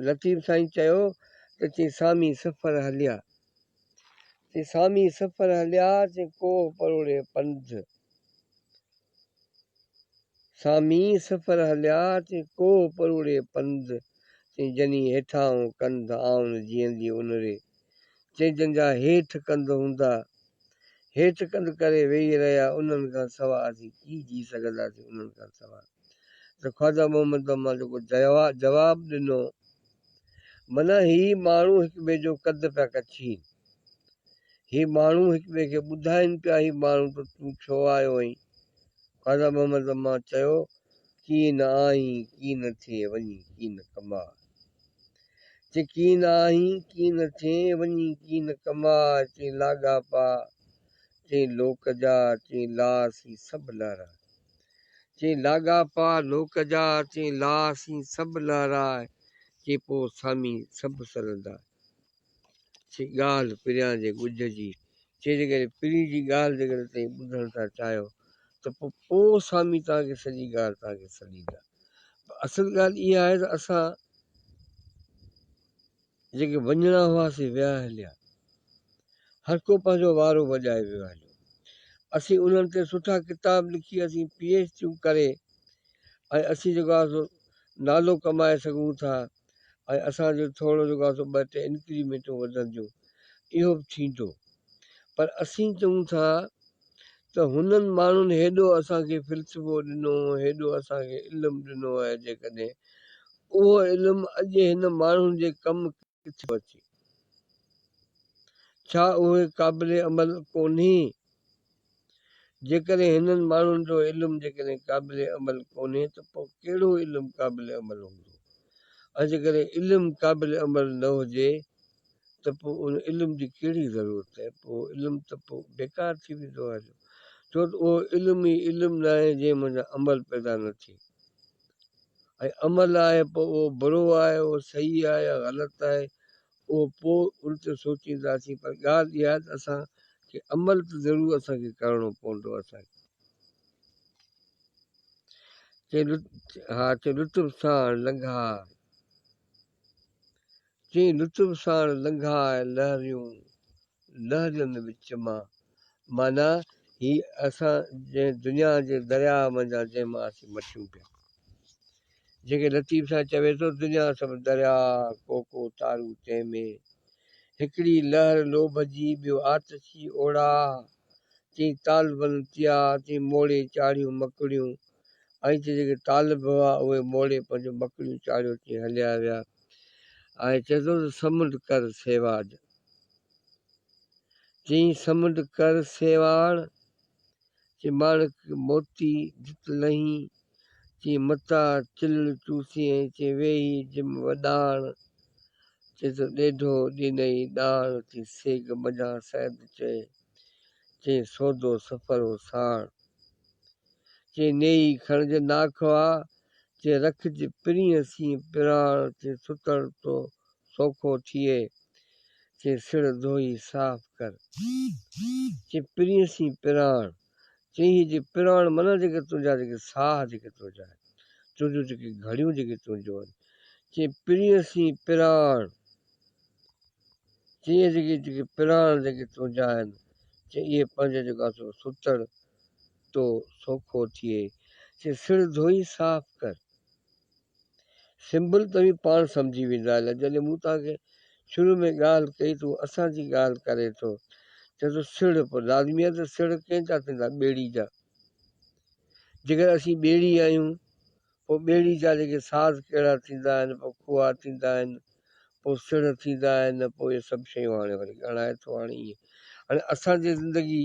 Speaker 1: لطيف سائين چيو ته چي سامي سفر هليا. چي سامي سفر هليا چي ڪوهه پروڙي پنڌ. سامي سفر هليا چي ڪوهه پروڙي پنڌ. چي جني هيٺاهون ڪنڌ آئون جيئندي ان ري. چي جن جا هيٺ ڪنڌ هوندا هيٺ ڪنڌ ڪري ويهي رهيا انهن کان سوا اسين ڪي جي سگهنداسين انهن کان سوا. ته خواجه محمد زمان جيڪو جواب ڏنو، معنيٰ هي ماڻهو هڪ ٻئي جو قد پيا ڪڇين، هي ماڻهو هڪ ٻئي کي ٻڌائين پيا هي ماڻهو ته تون ڇو آيو آهين؟ خواجه محمد زمان چيو، ڪين آهين ڪين ٿئين وڃي ڪين ڪماء. چي ڪين آهين ڪين ٿئين وڃي ڪين ڪماء، چي لاڳاپا، چي لوڪ جا، چي لاس هي سڀ لهرا. چئين لاڳاپا لوڪ جا، چئين لاهه سين سڀ لهراء، چئين پوء سامي سڀ سلندا. چئين ڳالهه پريان جي ڳجهه جي، چئين جيڪڏهن پرين جي ڳالهه جيڪڏهن توهين ٻڌڻ ٿا چاهيو ته پوء پوء سامي توهان کي سڄي ڳالهه توهان کي سڏيندا. پر اصل ڳالهه اها آهي ته اسان جيڪي وڃڻا هئا سي ويا هليا. هر ڪو پنهنجو وارو وڄائي ويو هليو. اسين انهن تي سٺا ڪتاب لکي اسين پي ايڇ ڊيون ڪري ۽ اسين جيڪو آهي سو نالو ڪمائي سگهون ٿا ۽ اسان جو ٿورو جيڪو آهي سو ٻه ٽي انڪريمينٽون وڌنديون اهو به ٿيندو پر اسين چئون ٿا ته هنن ماڻهن هيڏو اسان کي فلسفو ڏنو هيڏو اسان کي علم ڏنو آهي جيڪڏهن اهو علم اڄ هن ماڻهن جي ڪم ڪٿي ٿو اچي؟ ڇا اهي قابل عمل ڪونهي؟ جيڪڏهن هنن ماڻهن جو علم جيڪڏهن قابل عمل ڪونهي ته پوء ڪهڙو علم قابل عمل هوندو؟ ۽ جيڪڏهن علم قابل عمل نه هجي ته پوء ان علم جي ڪهڙي ضرورت آهي؟ پوء علم ته پوء بيڪار ٿي ويندو آهي ڇو ته اهو علم ئي علم ناهي جنهن منجهان عمل پيدا نه ٿئي. ۽ عمل آهي پوء اهو برو آهي اهو صحيح آهي يا غلط آهي اهو پوء ان تي سوچينداسين پر ڳالهه اها آهي ته اسان کي عمل ته ضرور اسان کي ڪرڻو پوندو اسان کي ها چي لطف ساڻ لنگها چي لطف ساڻ لنگها لهريون لهرين وچ مان، معنيٰ هي اسان جنهن دنيا جي درياء منجهان جنهن مان اسين مڇيون پيا. جنهن کي لطيف سائين چوي ٿو، دنيا سڀ درياء، ڪو ڪو تارو تنهن ۾. هڪڙي لهر لوڀ جي، ٻيو آتشي اوڙاهه. چئين طالبن تيا، چئين موڙي چاڙهيون مڪڙيون. ۽ چئي جيڪي طالب هئا، اهي موڙي پنهنجون مڪڙيون چاڙهيو چئين هليا ويا. ۽ چئي ٿو ته سمنڊ ڪر سيواج. چيائين سمنڊ ڪر سيواڻ، چي ماڻڪ موتي جت لهين، چي متا چلڙ چوسين، چي ويهي جم وڏاڻ، چي تو ڏيڍو ڏينئي ڏاڻ، چي سيگ منجهان سيد چئي، چي سودو سفرو ساڻ، چي نيئي کڻج ناکئا، چي رکج پرينء سين پراڻ، چي ستڙ تو سوکو ٿئي، چي سڙ ڌوئي صاف ڪر. چي پرينء سين پراڻ، چي هي جي پراڻ معنيٰ جيڪي تنهنجا جيڪي ساهه جيڪي تنهنجا آهن، تنهنجون جيڪي گهڙيون جيڪي تنهنجون آهن، چي پرينء سين پراڻ، چي اهي جيڪي جيڪي پراڻ جيڪي تنهنجا آهن، چي اهي پنهنجو جيڪو آهي سو ستڙ تو سوکو ٿئي، چي سڙ ڌوئي صاف ڪر. سمبل توهين پاڻ سمجهي ويندا هليا. جڏهن مون توهان کي شروع ۾ ڳالهه ڪئي ته هو اسان جي ڳالهه ڪري ٿو. چئي ٿو سڙهه پوء لازمي آهي ته سڙهه ڪنهن جا ٿيندا؟ ٻيڙي جا. جيڪڏهن اسين ٻيڙي آهيون پوء ٻيڙي جا جيڪي ساز ڪهڙا ٿيندا آهن، پوء کوها ٿيندا آهن، پوء سڙهه ٿيندا آهن، پوء اهي سڀ شيون هاڻي وري ڳڻائي ٿو هاڻي ائين. هاڻي اسان جي زندگي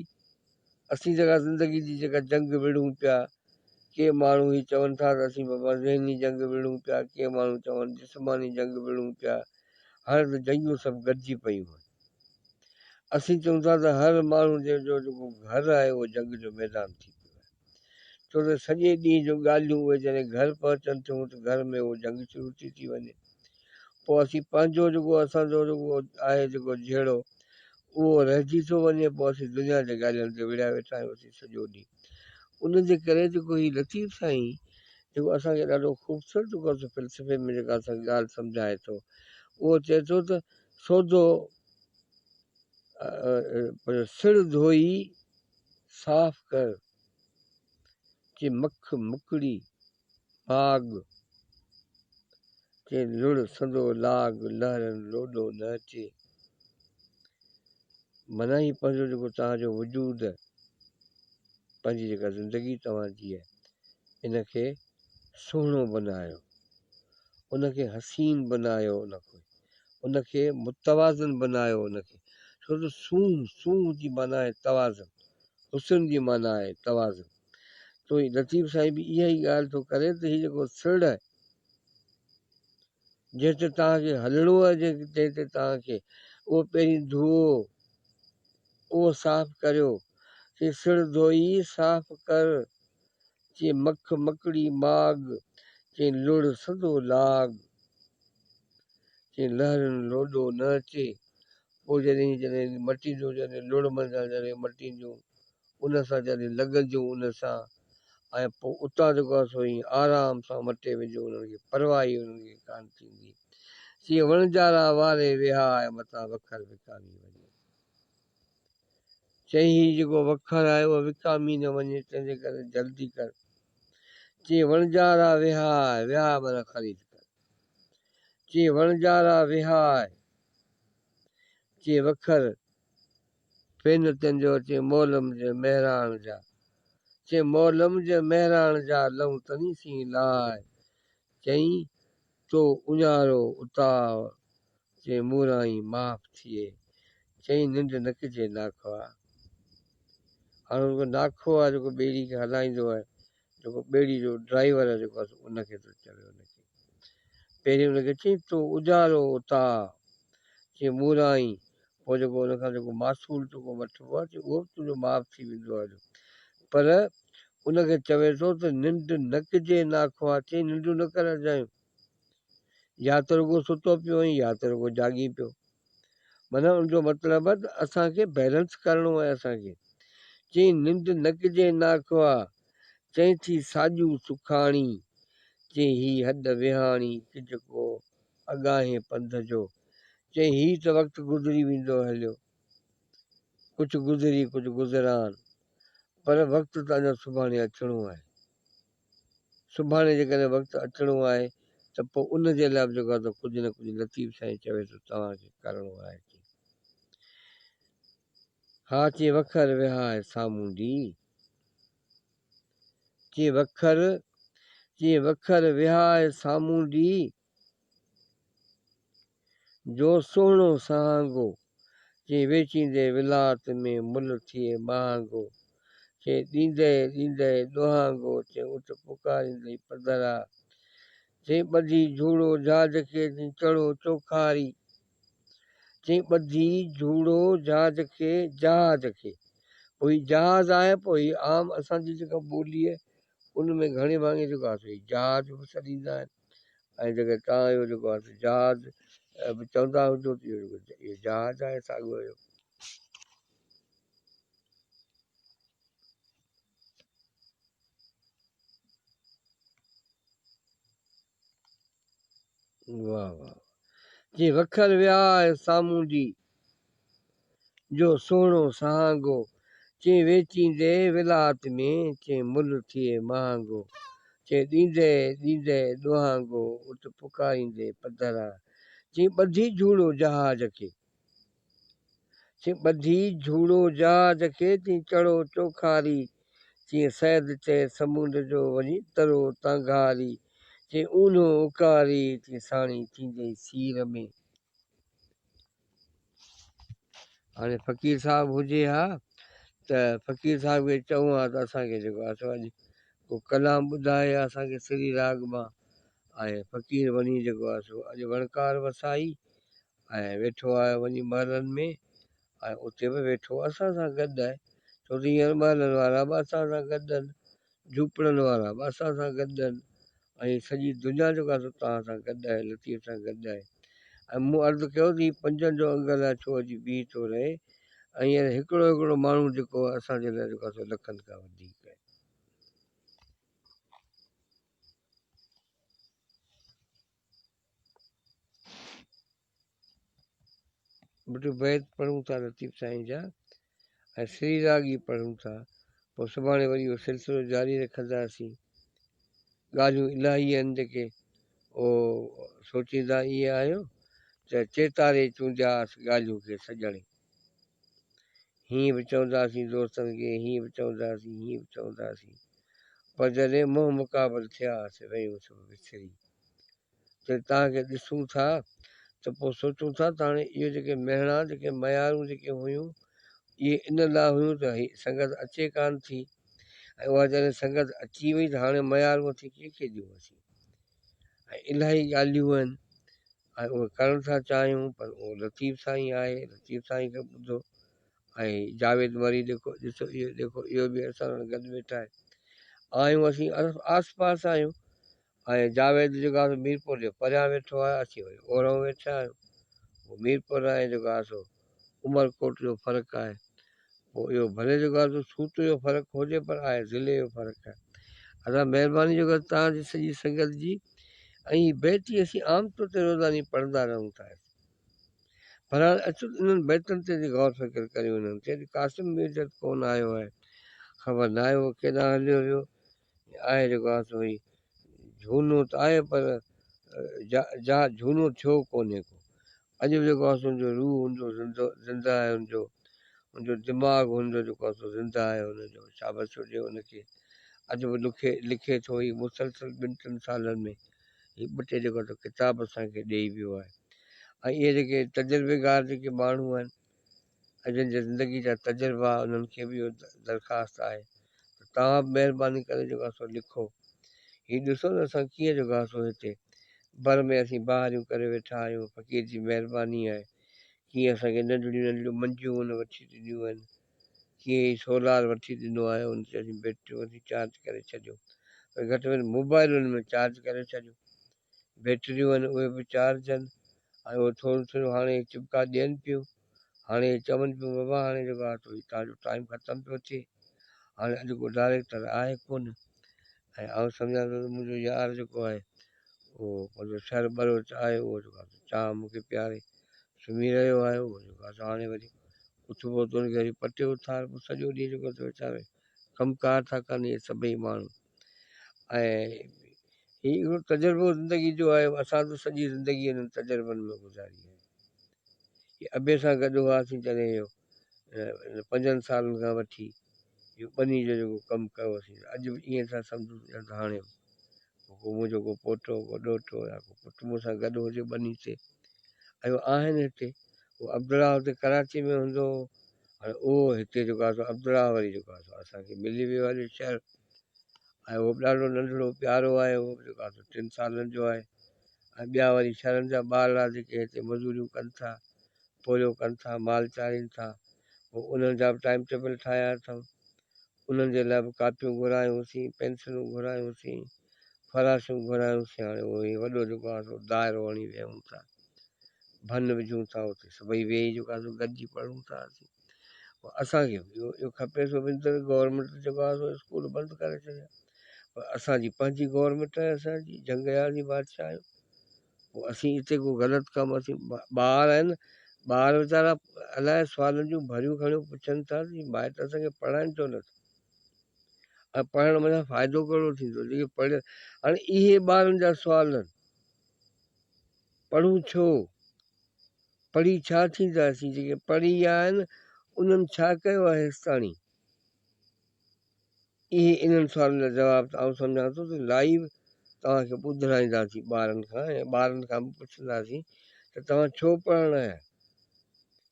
Speaker 1: اسين جيڪا زندگي جي جيڪا جنگ وڙهون پيا، ڪي ماڻهو هي چون ٿا ته اسين بابا ذهني جنگ وڙهون پيا، ڪي ماڻهو چون جسماني جنگ وڙهون پيا، هاڻي ته جنگيون سڀ گڏجي پيون آهن. اسين چئون ٿا ته هر ماڻهو جي جو جيڪو گهر آهي اهو جنگ جو ميدان ٿي پيو آهي. ڇو ته سڄي ڏينهن جون ڳالهيون اهي جڏهن گهر پهچن ٿيون ته گهر ۾ اهو جنگ شروع ٿي ٿي وڃي. پوء اسين پنهنجو جيڪو اسان جو جيڪو آهي جيڪو جهيڙو اهو رهجي ٿو وڃي پوء اسين دنيا جي ڳالهين تي وڙهيا ويٺا آهيون اسين سڄو ڏينهن ان جي ڪري جيڪو هي لطيف سائين جيڪو اسان کي ڏاڍو خوبصورت جيڪو اسان فلسفي ۾ جيڪا اسان کي ڳالهه سمجهائي ٿو اهو چئي ٿو ته سودو سڙ ڌوئي صاف ڪر چي مک مڪڙي ماڳ چي لڙ سندو لاڳ لهرن لوڏو نه اچي. معنيٰ هي پنهنجو جيڪو توهان جو وجود پنهنجي جيڪا زندگي توهان جي آهي ان کي سهڻو بنايو ان کي حسين بنايو ان کي ان کي متوازن بنايو ان کي ڇو ته سونهن سونهن جي معنيٰ آهي توازن حسن جي معنيٰ آهي توازن تو لطيف سائين به اها ئي ڳالهه ٿو ڪري ته هي جيڪو سڙهه جنهن تي توهان کي هلڻو آهي جنهن تي توهان کي اهو پهرين ڌوئو اهو صاف ڪريو چي سڙهه ڌوئي صاف ڪر چي مک مڪڙي ماڳ، چي لڙ سندو لاڳ، چي لهرين لوڏو نه اچي، پوء جڏهن جڏهن مٽينديون جڏهن لڙ منجهان جڏهن مٽينديون ان سان جڏهن لڳنديون ان سان ۽ پوء اتان جيڪو آهي سو ائين آرام سان مٽي وينديون انهن کي پرواهه ئي انهن کي ڪانه ٿيندي. چي وڻجارا واري وهاء متان وکر وڪامي وڃي. چئي هي جيڪو وکر آهي اهو وڪامي نه وڃي تنهن جي ڪري جلدي ڪر. چي وڻجارا وهاء، وهاء معنيٰ خريد ڪر. چي وڻجارا وهاء، چي وکر پين تنهنجو چي مولم جي مهراڻ جا. چي مولم جي مهراڻ جا لئون تني سين لاء. چئين تو اڃارو اتاء، چي مورائين معاف ٿئي. چئين ننڊ نه ڪجي ناکئا. هاڻ جيڪو ناکئو آهي جيڪو ٻيڙي کي هلائيندو آهي، جيڪو ٻيڙي جو ڊرائيور آهي جيڪو آهي سو ان کي ٿو چوي ان کي. پهرين ان کي چئين تو اجارو اتاء، چي مورائين پوء جيڪو ان کان جيڪو معصول جيڪو وٺبو آهي چي اهو به تنهنجو معاف ٿي ويندو آهي جو. پر ان کي چوي ٿو ته ننڊ نه ڪجي ناکئا، چئين ننڊون نه ڪر اجايون. يا ته رڳو ستو پيو آهين يا ته رڳو جاڳين پيو. معنيٰ ان جو مطلب آهي ته اسان کي بيلنس ڪرڻو آهي اسان کي. چئين ننڊ نه ڪجي ناکئا، چئين ٿي ساڄو سکاڻي، چئين هي هڏ ويهاڻي ڪج ڪو اڳاهين پنڌ جو، چئين هي ته وقت گذري ويندو هليو، ڪجهه گذري ڪجهه گذران، پر وقت ته اڃا سڀاڻي اچڻو آهي. سڀاڻي جيڪڏهن وقت اچڻو آهي ته پوء ان جي لاء به جيڪو آهي سو ڪجهه نه ڪجهه لطيف سائين چوي ٿو توهان کي ڪرڻو آهي. چي ها چي وکر وهاء سامونڊي، چي وکر، چي وکر وهاء سامونڊي، جو سهڻو سهانگو، چي ويچيندي ولات ۾ ملهه ٿئي مهانگو، چي ڏيندي ڏيندي ڏوهانگو، چي اٺ پڪاريندئي پڌرا، چي ٻڌي جهوڙو جهاز کي، چي چڙهو چوکاري، چي ٻڌي جهوڙو جهاز کي، جهاز کي، پوء هي جهاز آهي، پوء هي عام اسان جي جيڪا ٻولي آهي، ان ۾ گهڻي ڀاڱي جيڪو آهي سو هي جهاز به سڏيندا آهن. ۽ جيڪڏهن توهان اهو جيڪو آهي سو جهاز به چوندا هجو ته اهو جيڪو اهو جهاز آهي ساڳيو اهو. واه واه جي وکر ويا آهي سامونڊي جو سهڻو سهانگو، چي ويچيندي ولات ۾، چي ملهه ٿئي مهانگو، چي ڏيندي ڏيندي ڏوهانگو، ات پڪاريندي پڌرا، چي ٻڌي جهوڙو جهاز کي، چي ٻڌي جهوڙو جهاز کي، چي چڙهو چوکاري، چي سيد چئي سمونڊ جو وڃي ترو تانگهاري، چي اونهو اڪاري، چي ساڻي ٿيندي سير ۾. هاڻي فقير صاحب هجي ها ته فقير صاحب کي چئون ها ته اسان کي جيڪو آهي سو اڄ ڪو ڪلام ٻڌائي ها اسان کي سري راڳ مان ۽ فقير وڃي جيڪو آهي سو اڄ وڻڪار وسائي ۽ ويٺو آهي وڃي محلن ۾ ۽ اتي به ويٺو اسان سان گڏ آهي ڇو ته هينئر محلن وارا به اسان سان گڏ آهن جهوپڙن وارا به اسان سان گڏ آهن ۽ سڄي دنيا جيڪو آهي سو توهان سان گڏ آهي لطيف سان گڏ آهي ۽ مون عرض ڪيو ته هي پنجن جو انگل آهي ڇو اچي بيهي ٿو رهي ۽ هينئر هڪڙو هڪڙو ماڻهو جيڪو اسان جي لاء جيڪو آهي سو لکن کان وڌيڪ آهي. ٻه بيت پڙهون ٿا لطيف سائين جا ۽ سري راڳي پڙهون ٿا پوء سڀاڻي وري اهو سلسلو جاري رکنداسين. ڳالهيون الاهي آهن جيڪي اهو سوچيندا ائين آهيو ته چيتاري چونڊياس ڳالهيون کي سڄڻي. هيئن به چونداسين دوستن کي هيئن به چونداسين هيئن به چونداسين پر جڏهن منهن مقابل ٿياسين ويون سڀ وسري. جڏهن توهان کي ڏسون ٿا ته پوء سوچون ٿا ته هاڻي اهي جيڪي مهڻا جيڪي ميارون جيڪي هيون اهي ان لاء هيون ته هي سنگت اچي ڪانه ٿي ۽ اها جڏهن سنگت اچي وئي ته هاڻي ميارون اسين ڪنهن کي ڏيون اسين ۽ الاهي ڳالهيون آهن ۽ اهي ڪرڻ ٿا چاهيون پر اهو لطيف سائين آهي لطيف سائين کي ٻڌو ۽ جاويد مري ڏيکو ڏسو اهو ڏيکو اهو به اسان سان گڏ ويٺا آهن. آهيون اسين آس پاس آهيون ۽ جاويد جيڪو آهي سو ميرپور جي پريان ويٺو آهي اسين وري اورئون ويٺا آهيون پوء ميرپور ۽ جيڪو آهي سو عمرڪوٽ جو فرق آهي پوء اهو ڀلي جيڪو آهي سو سوت جو فرق هجي پر آهي ضلعي جو فرق آهي ادا مهرباني جيڪو توهان جي سڄي سنگت جي ۽ هي بيت ئي اسين عام طور تي روزاني پڙهندا رهون ٿا بھرحال اچو ته انهن بيتن تي به غور فڪر ڪريون انهن تي اڄ قاسم ميرجت ڪونه آيو آهي خبر ناهي اهو ڪيڏانهن هليو ويو آهي جيڪو آهي سو هي جھونو ته آهي پر جا جھونو ٿيو ڪونهي ڪو اڄ به جيڪو آهي سو ان جو روح ان جو زندو زنده آهي ان جو ان جو دماغ ان جو جيڪو آهي سو زنده آهي ان جو شابس هجي ان کي اڄ به لکي لکي ٿو هي مسلسل ٻن ٽن سالن ۾ هي ٻه ٽي جيڪو آهي سو ڪتاب اسان کي ڏيئي ويو آهي ۽ اهي جيڪي تجربيگار جيڪي ماڻهو آهن ۽ جن جي زندگي جا تجربا انهن کي به اهو درخواست آهي ته توهان به مهرباني ڪري جيڪو آهي سو لکو. هي ڏسو نه اسان ڪيئن جيڪو آهي سو هتي بر ۾ اسين بهاريون ڪري ويٺا آهيون فقير جي مهرباني آهي ڪيئن اسان کي ننڍڙيون ننڍڙيون منجيون هن وٺي ڏنيون آهن ڪيئن هي سولار وٺي ڏنو آهي ان تي اسين بيٽريون وٺي چارج ڪري ڇڏيون پر گهٽ ۾ گهٽ موبائل ان ۾ چارج ڪري ڇڏيون بيٽريون آهن اهي به چارج آهن ۽ اهي ٿوريون ٿوريون هاڻي چپڪا ڏين پيون هاڻي چون پيون بابا هاڻي جيڪو آهي سو توهان جو ٽائيم ختم پيو ٿئي هاڻي اڄ ڪو ڊائريڪٽر آهي ڪونه ۽ آئون سمجهان ٿو ته منهنجو يار جيڪو آهي اهو پنهنجو شھر ٻروچ آهي اهو جيڪو آهي چانهه مون کي پياري سمهي رهيو آهي اهو جيڪو آهي سو هاڻي وري اٿبو ته ان کي وري پٽي اٿاربو سڄو ڏينهن جيڪو آهي سو ويچارو ڪم ڪار ٿا ڪن اهي سڀئي ماڻهو ۽ هي هڪڙو تجربو زندگي جو آهي اسان ته سڄي زندگي انهن تجربن ۾ گذاري آهي هي ابي سان گڏ هئاسين جڏهن اهو پنجن سالن کان وٺي اهو ٻني جو جيڪو ڪم ڪيوسين اڄ به ائين ٿا سمجهون ڄڻ ته هاڻي ڪو منهنجو ڪو پوٽو ڪو ڏوهٽو يا ڪو پٽ مون سان گڏ هجي ٻني تي ۽ آهن هتي هو عبدالله هتي ڪراچي ۾ هوندو هو هاڻي اهو هتي جيڪو آهي سو عبدالله وري جيڪو آهي سو اسان کي ملي ويو آهي شهر ۽ اهو به ڏاڍو ننڍڙو پيارو آهي اهو به جيڪو آهي سو ٽن سالن جو آهي ۽ ٻيا وري شهرن جا ٻارڙا جيڪي هتي مزوريون ڪن ٿا پورهيو ڪن ٿا مال چارين ٿا پوء انهن جا به ٽائيم ٽيبل ٺاهيا اٿئون انهن جي لاء به ڪاپيون گهرايونسين پينسلون گهرايونسين فراشون گهرايونسين هاڻي اهو هي وڏو جيڪو آهي سو دائرو هڻي ويهون ٿا ڀن وجهون ٿا اتي سڀئي ويهي جيڪو آهي سو گڏجي پڙهون ٿا اسين پوء اسان کي به اهو کپي سو به گورنمينٽ جيڪو آهي سو اسڪول بند ڪري ڇڏيا پر اسان جي پنهنجي گورنمينٽ آهي اسان جي جنگ جي بادشاهه آهيون پوء اسين اتي ڪو غلط ڪم اسين ٻار آهن ٻار ويچارا الائي سوالن جون ڀريون کڻيو پڇن ٿا ته مائٽ اسان کي پڙهائن ڇو نٿا ۽ پڙهڻ منجهان فائدو ڪهڙو ٿيندو جيڪي پڙهيل هاڻي اهي ٻارن جا سوال آهن پڙهون ڇو پڙهي ڇا ٿينداسين جيڪي پڙهي ويا آهن انهن ڇا ڪيو آهي هيستاڻي اهي انهن سوالن جا جواب ته آئون سمجهان ٿو ته لائيو توهان کي ٻڌرائينداسين ٻارن کان ۽ ٻارن کان به پڇنداسين ته توهان ڇو پڙهڻ آيا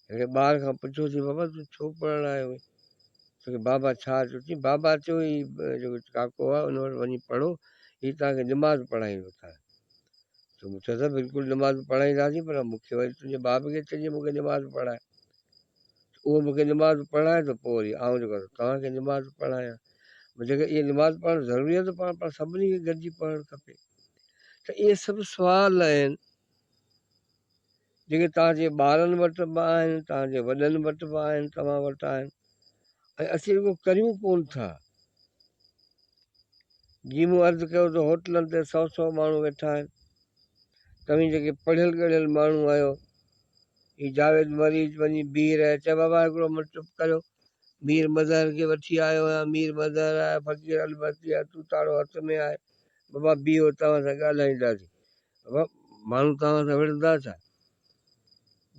Speaker 1: هڪڙي ٻار کان پڇيوسين بابا تون ڇو پڙهڻ آيو آهين توکي بابا ڇا چيو چي بابا چيو هي جيڪو ڪاڪو آهي ان وٽ وڃي پڙهو هي توهان کي نماز پڙهائيندو تان تو مون چيو ته بلڪل نماز پڙهائينداسين پر مون کي وري تنهنجي باب کي چئجي مون کي نماز پڙهائي اهو مون کي نماز پڙهائي ته پوء وري آئون جيڪو توهان کي نماز پڙهايان جيڪڏهن اها نماز پڙهڻ ضروري آهي ته پاڻ پاڻ سڀني کي گڏجي پڙهڻ کپي ته اهي سڀ سوال آهن جيڪي توهان جي ٻارن وٽ به آهن توهان جي وڏن وٽ به آهن توهان وٽ آهن ۽ اسين رڳو ڪريون ڪون ٿا جي مون عرض ڪيو ته هوٽلن تي سو سو ماڻهو ويٺا آهن توهين جيڪي پڙهيل ڳڙهيل ماڻهو آهيو هي جاويد مريض وڃي بيهي رهي چئي بابا هڪڙو منٽ چپ ڪريو مير مظهر کي وٺي آيو آهيان مير مظهر آهي فقير البتي آهي توتاڙو هٿ ۾ آهي بابا بيهو توهان سان ڳالهائينداسين بابا ماڻهو توهان سان وڙهندا ڇا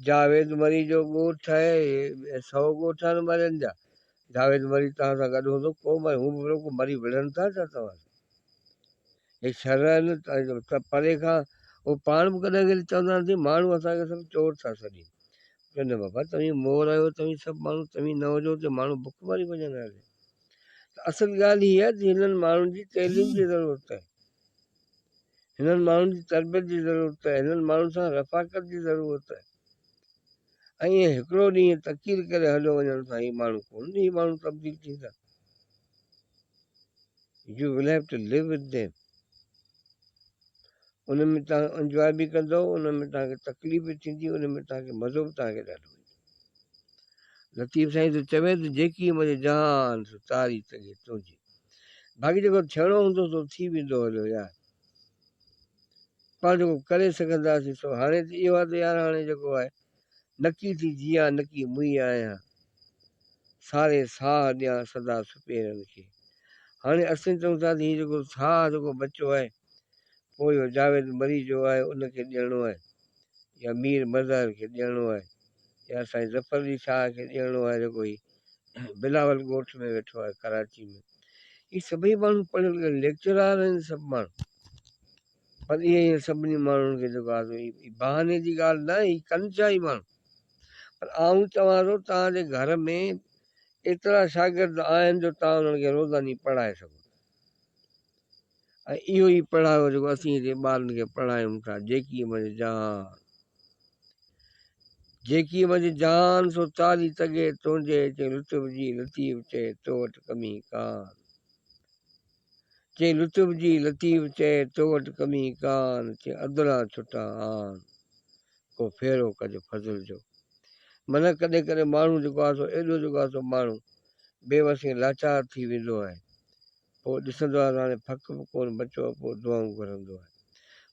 Speaker 1: جاويد مري جو ڳوٺ آهي سو ڳوٺ آهن مرين جا جاويد مري توهان سان گڏ هوندو ڪو مري هو به ڪو مري وڙهن ٿا ڇا توهان سان هي شھر آهن ته پري کان هو پاڻ به ڪڏهن ڪڏهن چوندا آهن ته ماڻهو اسان کي سڀ چور ٿا سڏين. چون نه بابا توهين مور آهيو توهين سڀ ماڻهو توهين نه هجو ته ماڻهو بک مري وڃن ها ته اصل ڳالهه هي آهي ته هنن ماڻهن جي تعليم جي ضرورت آهي هنن ماڻهن جي تربيت جي ضرورت آهي هنن ماڻهن سان رفاقت جي ضرورت آهي ۽ ائين هڪڙو ڏينهن تقرير ڪري هليو وڃڻ سان هي ماڻهو ڪونه هي ماڻهو تبديل ٿيندا. You will have to live with them. ان ۾ توهان انجواء به ڪندؤ، ان ۾ توهان کي تڪليف به ٿيندي، ان ۾ توهان کي مزو به توهان کي ڏاڍو ايندو. لطيف سائين ٿو چوي ته جيڪي منهنجي جهان سو تاري تڳي تنهنجي. باقي جيڪو ٿيڻو هوندو سو ٿي ويندو هليو يار. پاڻ جيڪو ڪري سگهنداسين سو هاڻي ته اهو آهي ته يار هاڻي جيڪو آهي نڪي ٿي جيئان نڪي موئي آهيان ساري ساهه ڏيان سدا سپيرن کي. هاڻي اسين چئون ٿا ته هي جيڪو ساهه جيڪو بچيو آهي پوء اهو جاويد مري جو آهي ان کي ڏيڻو آهي يا مير مظهر کي ڏيڻو آهي يا سائين ظفر علي شاهه کي ڏيڻو آهي جيڪو هي بلاول ڳوٺ ۾ ويٺو آهي ڪراچي ۾. هي سڀئي ماڻهو پڙهيل ڳڙهيل ليڪچرار آهن سڀ ماڻهو پر اهي ائين سڀني ماڻهن کي جيڪو آهي سو هي بهاني جي ڳالهه نه آهي هي ڪن ٿا هي ماڻهو پر آئون چوان ٿو توهان جي گهر ۾ ايترا شاگرد آهن جو توهان انهن کي روزاني پڙهائي سگهو ٿا ۽ اهو ئي پڙهايو جيڪو اسين هتي ٻارن کي پڙهايون ٿا جيڪي منجهه جهان جيڪي منجهه جهان سو تاري تڳي تنهنجي چئي لطف جي لطيف چئي تو وٽ ڪمي ڪان چئي لطف جي لطيف چئي تو وٽ ڪمي ڪان چئي ادنا ڇٽان آن ڪو ڦيرو ڪج فضل جو. معنيٰ ڪڏهن ڪڏهن ماڻهو جيڪو آهي سو ايڏو جيڪو آهي سو ماڻهو بي وس ۽ لاچار ٿي ويندو آهي. پوء ڏسندو آهي ته هاڻي ڦڪ به ڪونه بچيو آهي پوء دعائون گهرندو آهي.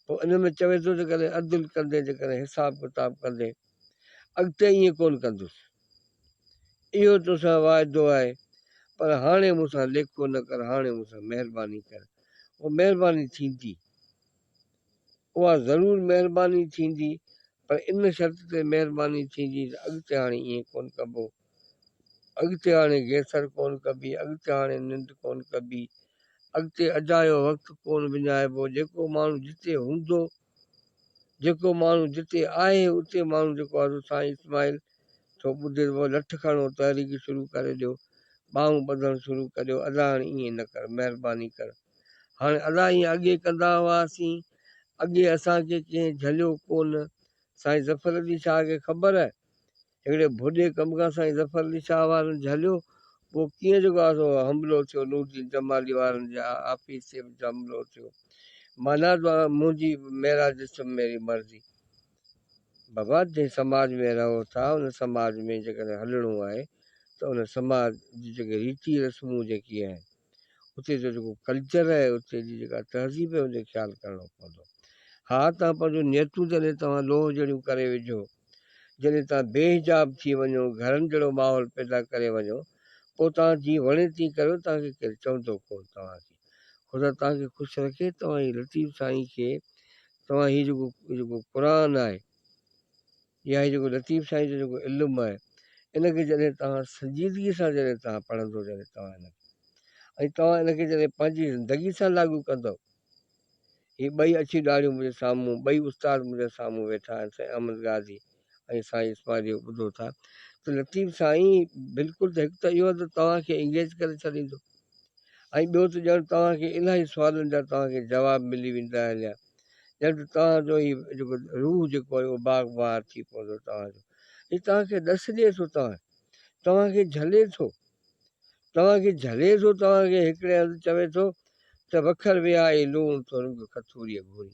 Speaker 1: پوء ان ۾ چوي ٿو جيڪڏهن عدل ڪندين جيڪڏهن حساب ڪتاب ڪندين اڳتي ائين ڪونه ڪندس. اهو توسان واعدو آهي پر هاڻي مون سان ليکو نه ڪر هاڻي مون سان مهرباني ڪر. اها مهرباني ٿيندي. اها ضرور مهرباني ٿيندي پر ان شرط تي مهرباني ٿيندي ته اڳتي هاڻي ائين ڪونه ڪبو، اڳتي هاڻي گيسر ڪونه ڪبي، اڳتي هاڻي ننڊ ڪونه ڪبي، اڳتي اجايو وقت ڪونه وڃائبو، جيڪو ماڻهو جتي هوندو، جيڪو ماڻهو جتي آهي اتي ماڻهو جيڪو آهي سو سائين اسماعيل ٿو ٻڌي ته پوء لٺ کڻو تحريڪ شروع ڪري ڏيو، ٻانهون ٻڌڻ شروع ڪريو، ادا هاڻي ائين نه ڪر، مهرباني ڪر. هاڻي ادا ائين اڳي ڪندا هئاسين، اڳي اسان کي ڪنهن جهليو ڪونه. سائين ظفر علي شاهه کي خبر آهي؟ هڪڙي ڀوڏي ڪم کان سائين ظفر علي شاهه وارن جهليو، پوء ڪيئن جيڪو آهي سو حملو ٿيو، نورالدين جمالي وارن جي آفيس تي به حملو ٿيو. معنيٰ ته منهنجي ميرا جسم ميري مرضي. بابا جنهن سماج ۾ رهو ٿا ان سماج ۾ جيڪڏهن هلڻو آهي ته ان سماج جي جيڪي ريتي رسمون جيڪي آهن، اتي جو جيڪو ڪلچر آهي اتي جي جيڪا تهذيب آهي ان جو خيال ڪرڻو پوندو. ها توهان پنهنجون نيتون جڏهن توهان لوهه جهڙيون ڪري وجهو، جڏهن توهان بي حجاب ٿي وڃو، گهرن جهڙو ماحول پيدا ڪري وڃو، پوء توهان جيئن وڻي تيئن ڪريو، توهان کي ڪير چوندو ڪونه توهان کي. خدا توهان کي خوش رکي، توهان هي لطيف سائين کي توهان هي جيڪو جيڪو قرآن آهي يا هي جيڪو لطيف سائين جو جيڪو علم آهي ان کي جڏهن توهان سنجيدگي سان جڏهن توهان پڙهندو جڏهن توهان ان کي ۽ توهان ان کي جڏهن پنهنجي زندگي سان لاڳو ڪندو هي ٻئي اڇي ڏاڙهيون منهنجي سامهون ٻئي استاد منهنجي سامهون ويٺا آهن سائين احمد غازي ۽ سائين اسماعيل اهو ٻڌو ٿا ته لطيف سائين بلڪل ته هڪ ته اهو ته توهان کي انگيج ڪري ڇڏيندو ۽ ٻيو ته ڄڻ توهان کي الاهي سوالن جا توهان کي جواب ملي ويندا هليا ڄڻ ته توهان جو هي جيڪو روح جيڪو آهي اهو باغ بهار ٿي پوندو توهان جو هي توهان کي ڏس ڏئي ٿو توهان توهان کي جهلي ٿو توهان کي جهلي ٿو توهان کي هڪڙي هنڌ چوي ٿو ته وکر ويهائي لوڻ ٿو رنگ کٿوريء گهوري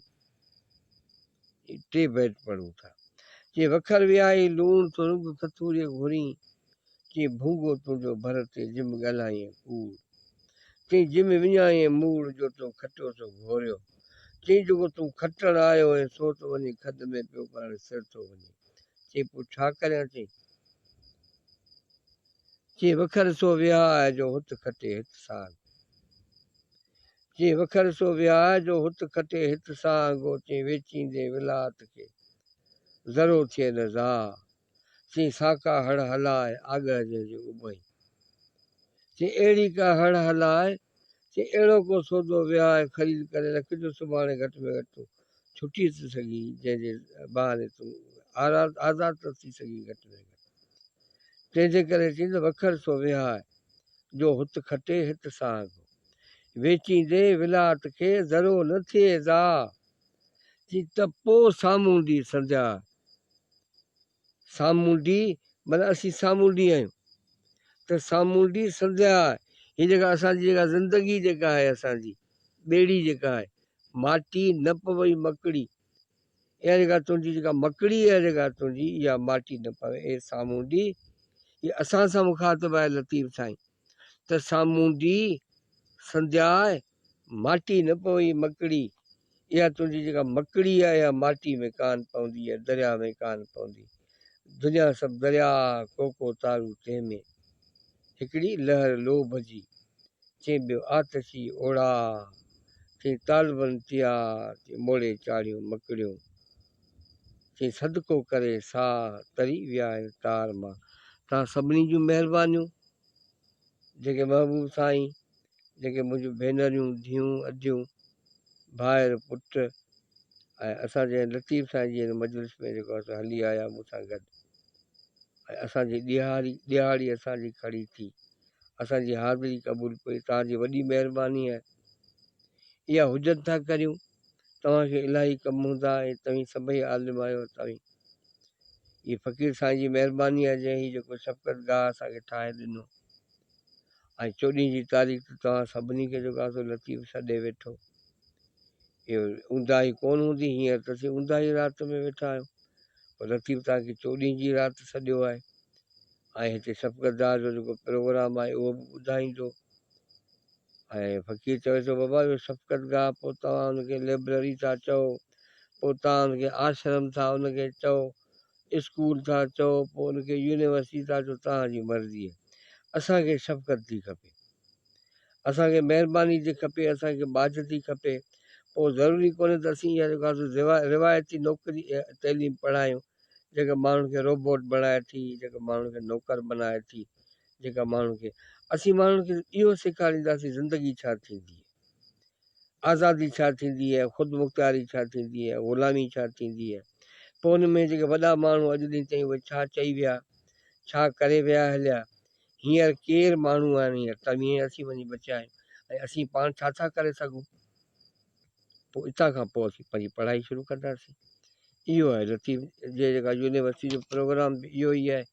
Speaker 1: هي ٽي بيت پڙهون ٿا چي وکر ويهائي لوڻ ٿو رنگ کٿوريء گهوري چي ڀونگو تنهنجو ڀر تي جم ڳالهائين ڪوڙ چي جم وڃائين موڙ جو تو کٽيو سو گهوريو چي جيڪو تون کٽڻ آيو هئين سو ته وڃي کڏ ۾ پيو پر هاڻي سر ٿو وڃي چي پوء ڇا ڪريان چي چي وکر سو ويهاء جو هت کٽي هت سانگ چي وکر سو ويهاء جو هت کٽي هت سانگ چي ويچيندي ولات کي ذرو ٿئي نه زاء چي ساڪا هڙ هلاء آڳهه جنهن جي اٻهين. چي اهڙي ڪا هڙ هلاء، چي اهڙو ڪو سودو وهاء خريد ڪري رک جو سڀاڻي گهٽ ۾ گهٽ تون ڇٽي ته سگهين، جنهن جي بهاني تون آزاد ته ٿي سگهين گهٽ ۾ گهٽ. تنهن جي ڪري چين ته وکر سو وهاء، جو هت کٽي هت سانگ. ويچيندي ولات کي ذرو نه ٿئي ضاء. چي ته پوء سامونڊي سنڌيا. سامونڊي معنيٰ اسين سامونڊي آهيون ته سامونڊي سنڌيا. هي جيڪا اسان جي جيڪا زندگي جيڪا آهي اسان جي ٻيڙي جيڪا آهي ماٽي نه پوئي مڪڙي اها جيڪا تنهنجي جيڪا مڪڙي آهي جيڪا تنهنجي اها ماٽي نه پوي اي سامونڊي هي اسان سان مخاطب آهي لطيف سائين ته سامونڊي سندياء ماٽي نه پوئي مڪڙي اها تنهنجي جيڪا مڪڙي آهي اها ماٽي ۾ ڪانه پوندي يا درياء ۾ ڪانه پوندي. دنيا سڀ درياء ڪو ڪو تارو تنهن ۾. هڪڙي لهر لوڀ جي، چين ٻيو آتشي اوڙاهه، چين طالبن تيار، چين موڙي چاڙهيون مڪڙيون، چين صدقو ڪري ساهه، تري ويا آهن تار مان. توهان سڀني جون مهربانيون جيڪي محبوب سائين جيڪي منهنجون ڀينريون، ڌيئون، اديون، ڀائر، پٽ ۽ اسان جي لطيف سائين جي هن مجلس ۾ جيڪو آهي سو هلي آيا مون سان گڏ ۽ اسان جي ڏيهاڙي ڏيهاڙي اسان جي کڙي ٿي اسان جي حاضري قبول پئي توهان جي وڏي مهرباني آهي اها حجت ٿا ڪريون توهان کي الاهي ڪم هوندا ۽ توهين سڀئي عالم آهيو توهين هي فقير سائين جي مهرباني آهي جنهن هي جيڪو شفقت گاهه اسان کي ٺاهي ڏنو ۽ چوڏهين جي تاريخ تي توهان سڀني کي جيڪو آهي سو لطيف سڏي ويٺو. اهو اونداهي ڪونه هوندي، هينئر ته اسين اونداهي رات ۾ ويٺا آهيون، پر لطيف توهان کي چوڏهين جي رات سڏيو آهي ۽ هتي شفقتدار جو جيڪو پروگرام آهي اهو به ٻڌائيندو. ۽ فقير چوي ٿو بابا اهو شفقت گاهه پوء توهان ان کي لئبرري ٿا چئو، پوء توهان ان کي آشرم ٿا ان کي چئو، اسڪول ٿا چئو پوء ان کي يونيورسٽي ٿا چئو توهان جي مرضي اسان کي شفقت ٿي کپي اسان کي مهرباني ٿي کپي اسان کي ٻاجهه ٿي کپي پوء ضروري ڪونهي ته اسين اها جيڪا سو روايتي نوڪري تعليم پڙهايون جيڪا ماڻهن کي روبوٽ بڻائي ٿي جيڪا ماڻهن کي نوڪر بنائي ٿي جيڪا ماڻهن کي اسين ماڻهن کي اهو سيکارينداسين زندگي ڇا ٿيندي آزادي ڇا ٿيندي آهي، خودمختياري ڇا ٿيندي آهي، غلامي ڇا ٿيندي آهي. پوء ان ۾ جيڪي وڏا ماڻهو اڄ ڏينهن تائين اهي ڇا چئي ويا، ڇا ڪري ويا هليا، هينئر ڪير ماڻهو آهن هينئر توهين ۽ اسين وڃي بچيا آهيون ۽ اسين پاڻ ڇا ٿا ڪري سگهون. پوء اتان کان پوء اسين پنهنجي پڙهائي شروع ڪنداسين. اهو آهي لطيف جي جيڪا يونيورسٽي جو پروگرام به اهو ئي آهي.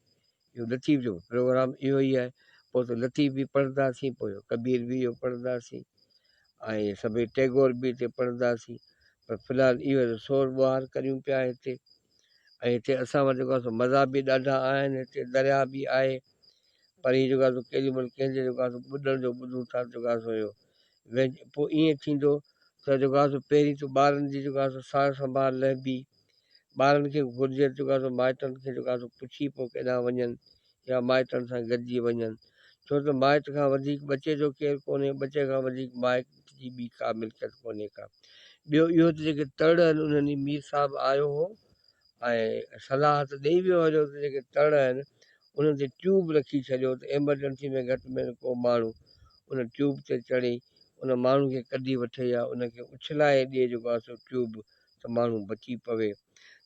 Speaker 1: اهو لطيف جو پروگرام اهو ئي آهي. پوء ته لطيف به پڙهنداسين، پوء اهو ڪبير به اهو پڙهنداسين ۽ سڀئي ٽئگور به هتي پڙهنداسين. پر في الحال اهو سور ٻوهار ڪريون پيا هتي ۽ هتي اسان وٽ جيڪو آهي سو مزا به ڏاڍا آهن، هتي درياء به آهي پر هي جيڪو آهي سو ڪيڏي مهل ڪنهن جي جيڪو آهي سو ٻڏڻ جو ٻڌون ٿا جيڪو آهي سو اهو پوء ائين ٿيندو ته جيڪو آهي سو پهرين ته ٻارن جي جيڪو آهي سو سار سنڀال لهبي ٻارن کي گهرجي ته جيڪو آهي سو مائٽن کي جيڪو آهي سو پڇي پوء ڪيڏانهن وڃن يا مائٽن سان گڏجي وڃن ڇو ته مائٽ کان وڌيڪ ٻچي جو ڪير ڪونهي ٻچي کان وڌيڪ مائٽ جي ٻي ڪا ملڪيت ڪونهي ڪا ٻيو اهو ته جيڪي تڙ آهن انهن ڏينهن مير صاحب آيو هو ۽ صلاح ته ڏئي ويو هليو ته جيڪي تڙ آهن انهن تي ٽيوب رکي ڇڏيو ته ايمرجنسي ۾ گهٽ ۾ گهٽ ڪو ماڻهو ان ٽيوب تي چڙهي ان ماڻهو کي ڪڍي وٺي يا ان کي اڇلائي ڏئي جيڪو آهي سو ٽيوب ته ماڻهو بچي پوي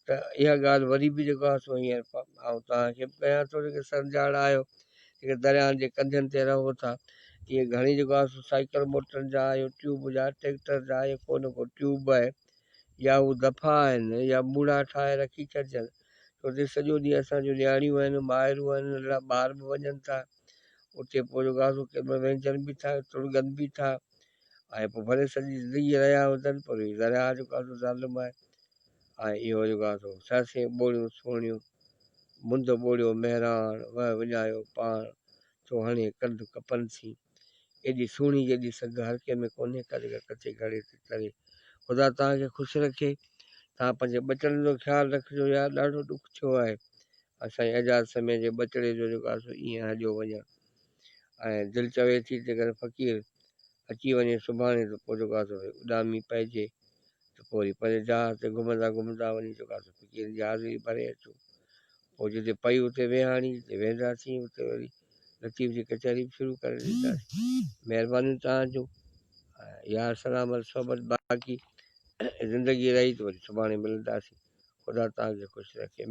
Speaker 1: ته اها ڳالهه وري به جيڪو آهي سو هينئر آئون توهان کي به ڪيان ٿو جيڪي سرجاڙ آهيو جيڪي درياهن جي ڪنڌين تي رهو ٿا اهي گهڻي جيڪو آهي سو سائيڪل موٽرن جا اهو ٽيوب جا ٽريڪٽر جا اهي ڪو نه ڪو ٽيوب آهي يا هو دفعا آهن يا موڙا ٺاهي رکي ڇڏجن ڇو ته سڄو ڏينهن اسان جون نياڻيون آهن مائرون آهن ننڍڙا ٻار به وڃن ٿا اتي پوء جيڪو آهي سو ڪنهن مهل وهنجن به ٿا تڙڳن به ٿا ۽ پوء ڀلي سڄي زندگي رهيا هجن پر هي درياهه جيڪو آهي سو ظالم آهي ۽ اهو جيڪو آهي سو سهسين ٻوڙيون سهڻيون مند ٻوڙيو مهراڻ وهه وڃايو پاڻ ٿو هڻي ڪنڌ ڪپن سين ايڏي سهڻي جيڏي سگهه هر ڪنهن ۾ ڪونهي ڪا جيڪا ڪچي گهڙي تي تري خدا توهان کي خوش رکي توهان پنهنجي ٻچڙن جو خيال رکجو يار ڏاڍو ڏک ٿيو آهي ۽ سائين اعجاز سمي جي ٻچڙي جو جيڪو آهي سو ائين هليو وڃڻ ۽ دل چوي ٿي ته جيڪڏهن فقير اچي وڃي سڀاڻي ته پوء جيڪو آهي سو وري اڏامي پئجي ته پوء وري پنهنجي جهاز تي گهمندا گهمندا وڃي جيڪو آهي سو فقيرن جي حاضري ڀري اچون. پوء جتي پئي اتي ويهاڻي، جتي ويهنداسين اتي وري لطيف جي ڪچهري به شروع ڪري ڏينداسين. مهربانيون توهان جون. يار سلامت صحبت باقي زندگي رهي ته وري سڀاڻي ملنداسين. خدا توهان کي خوش رکي.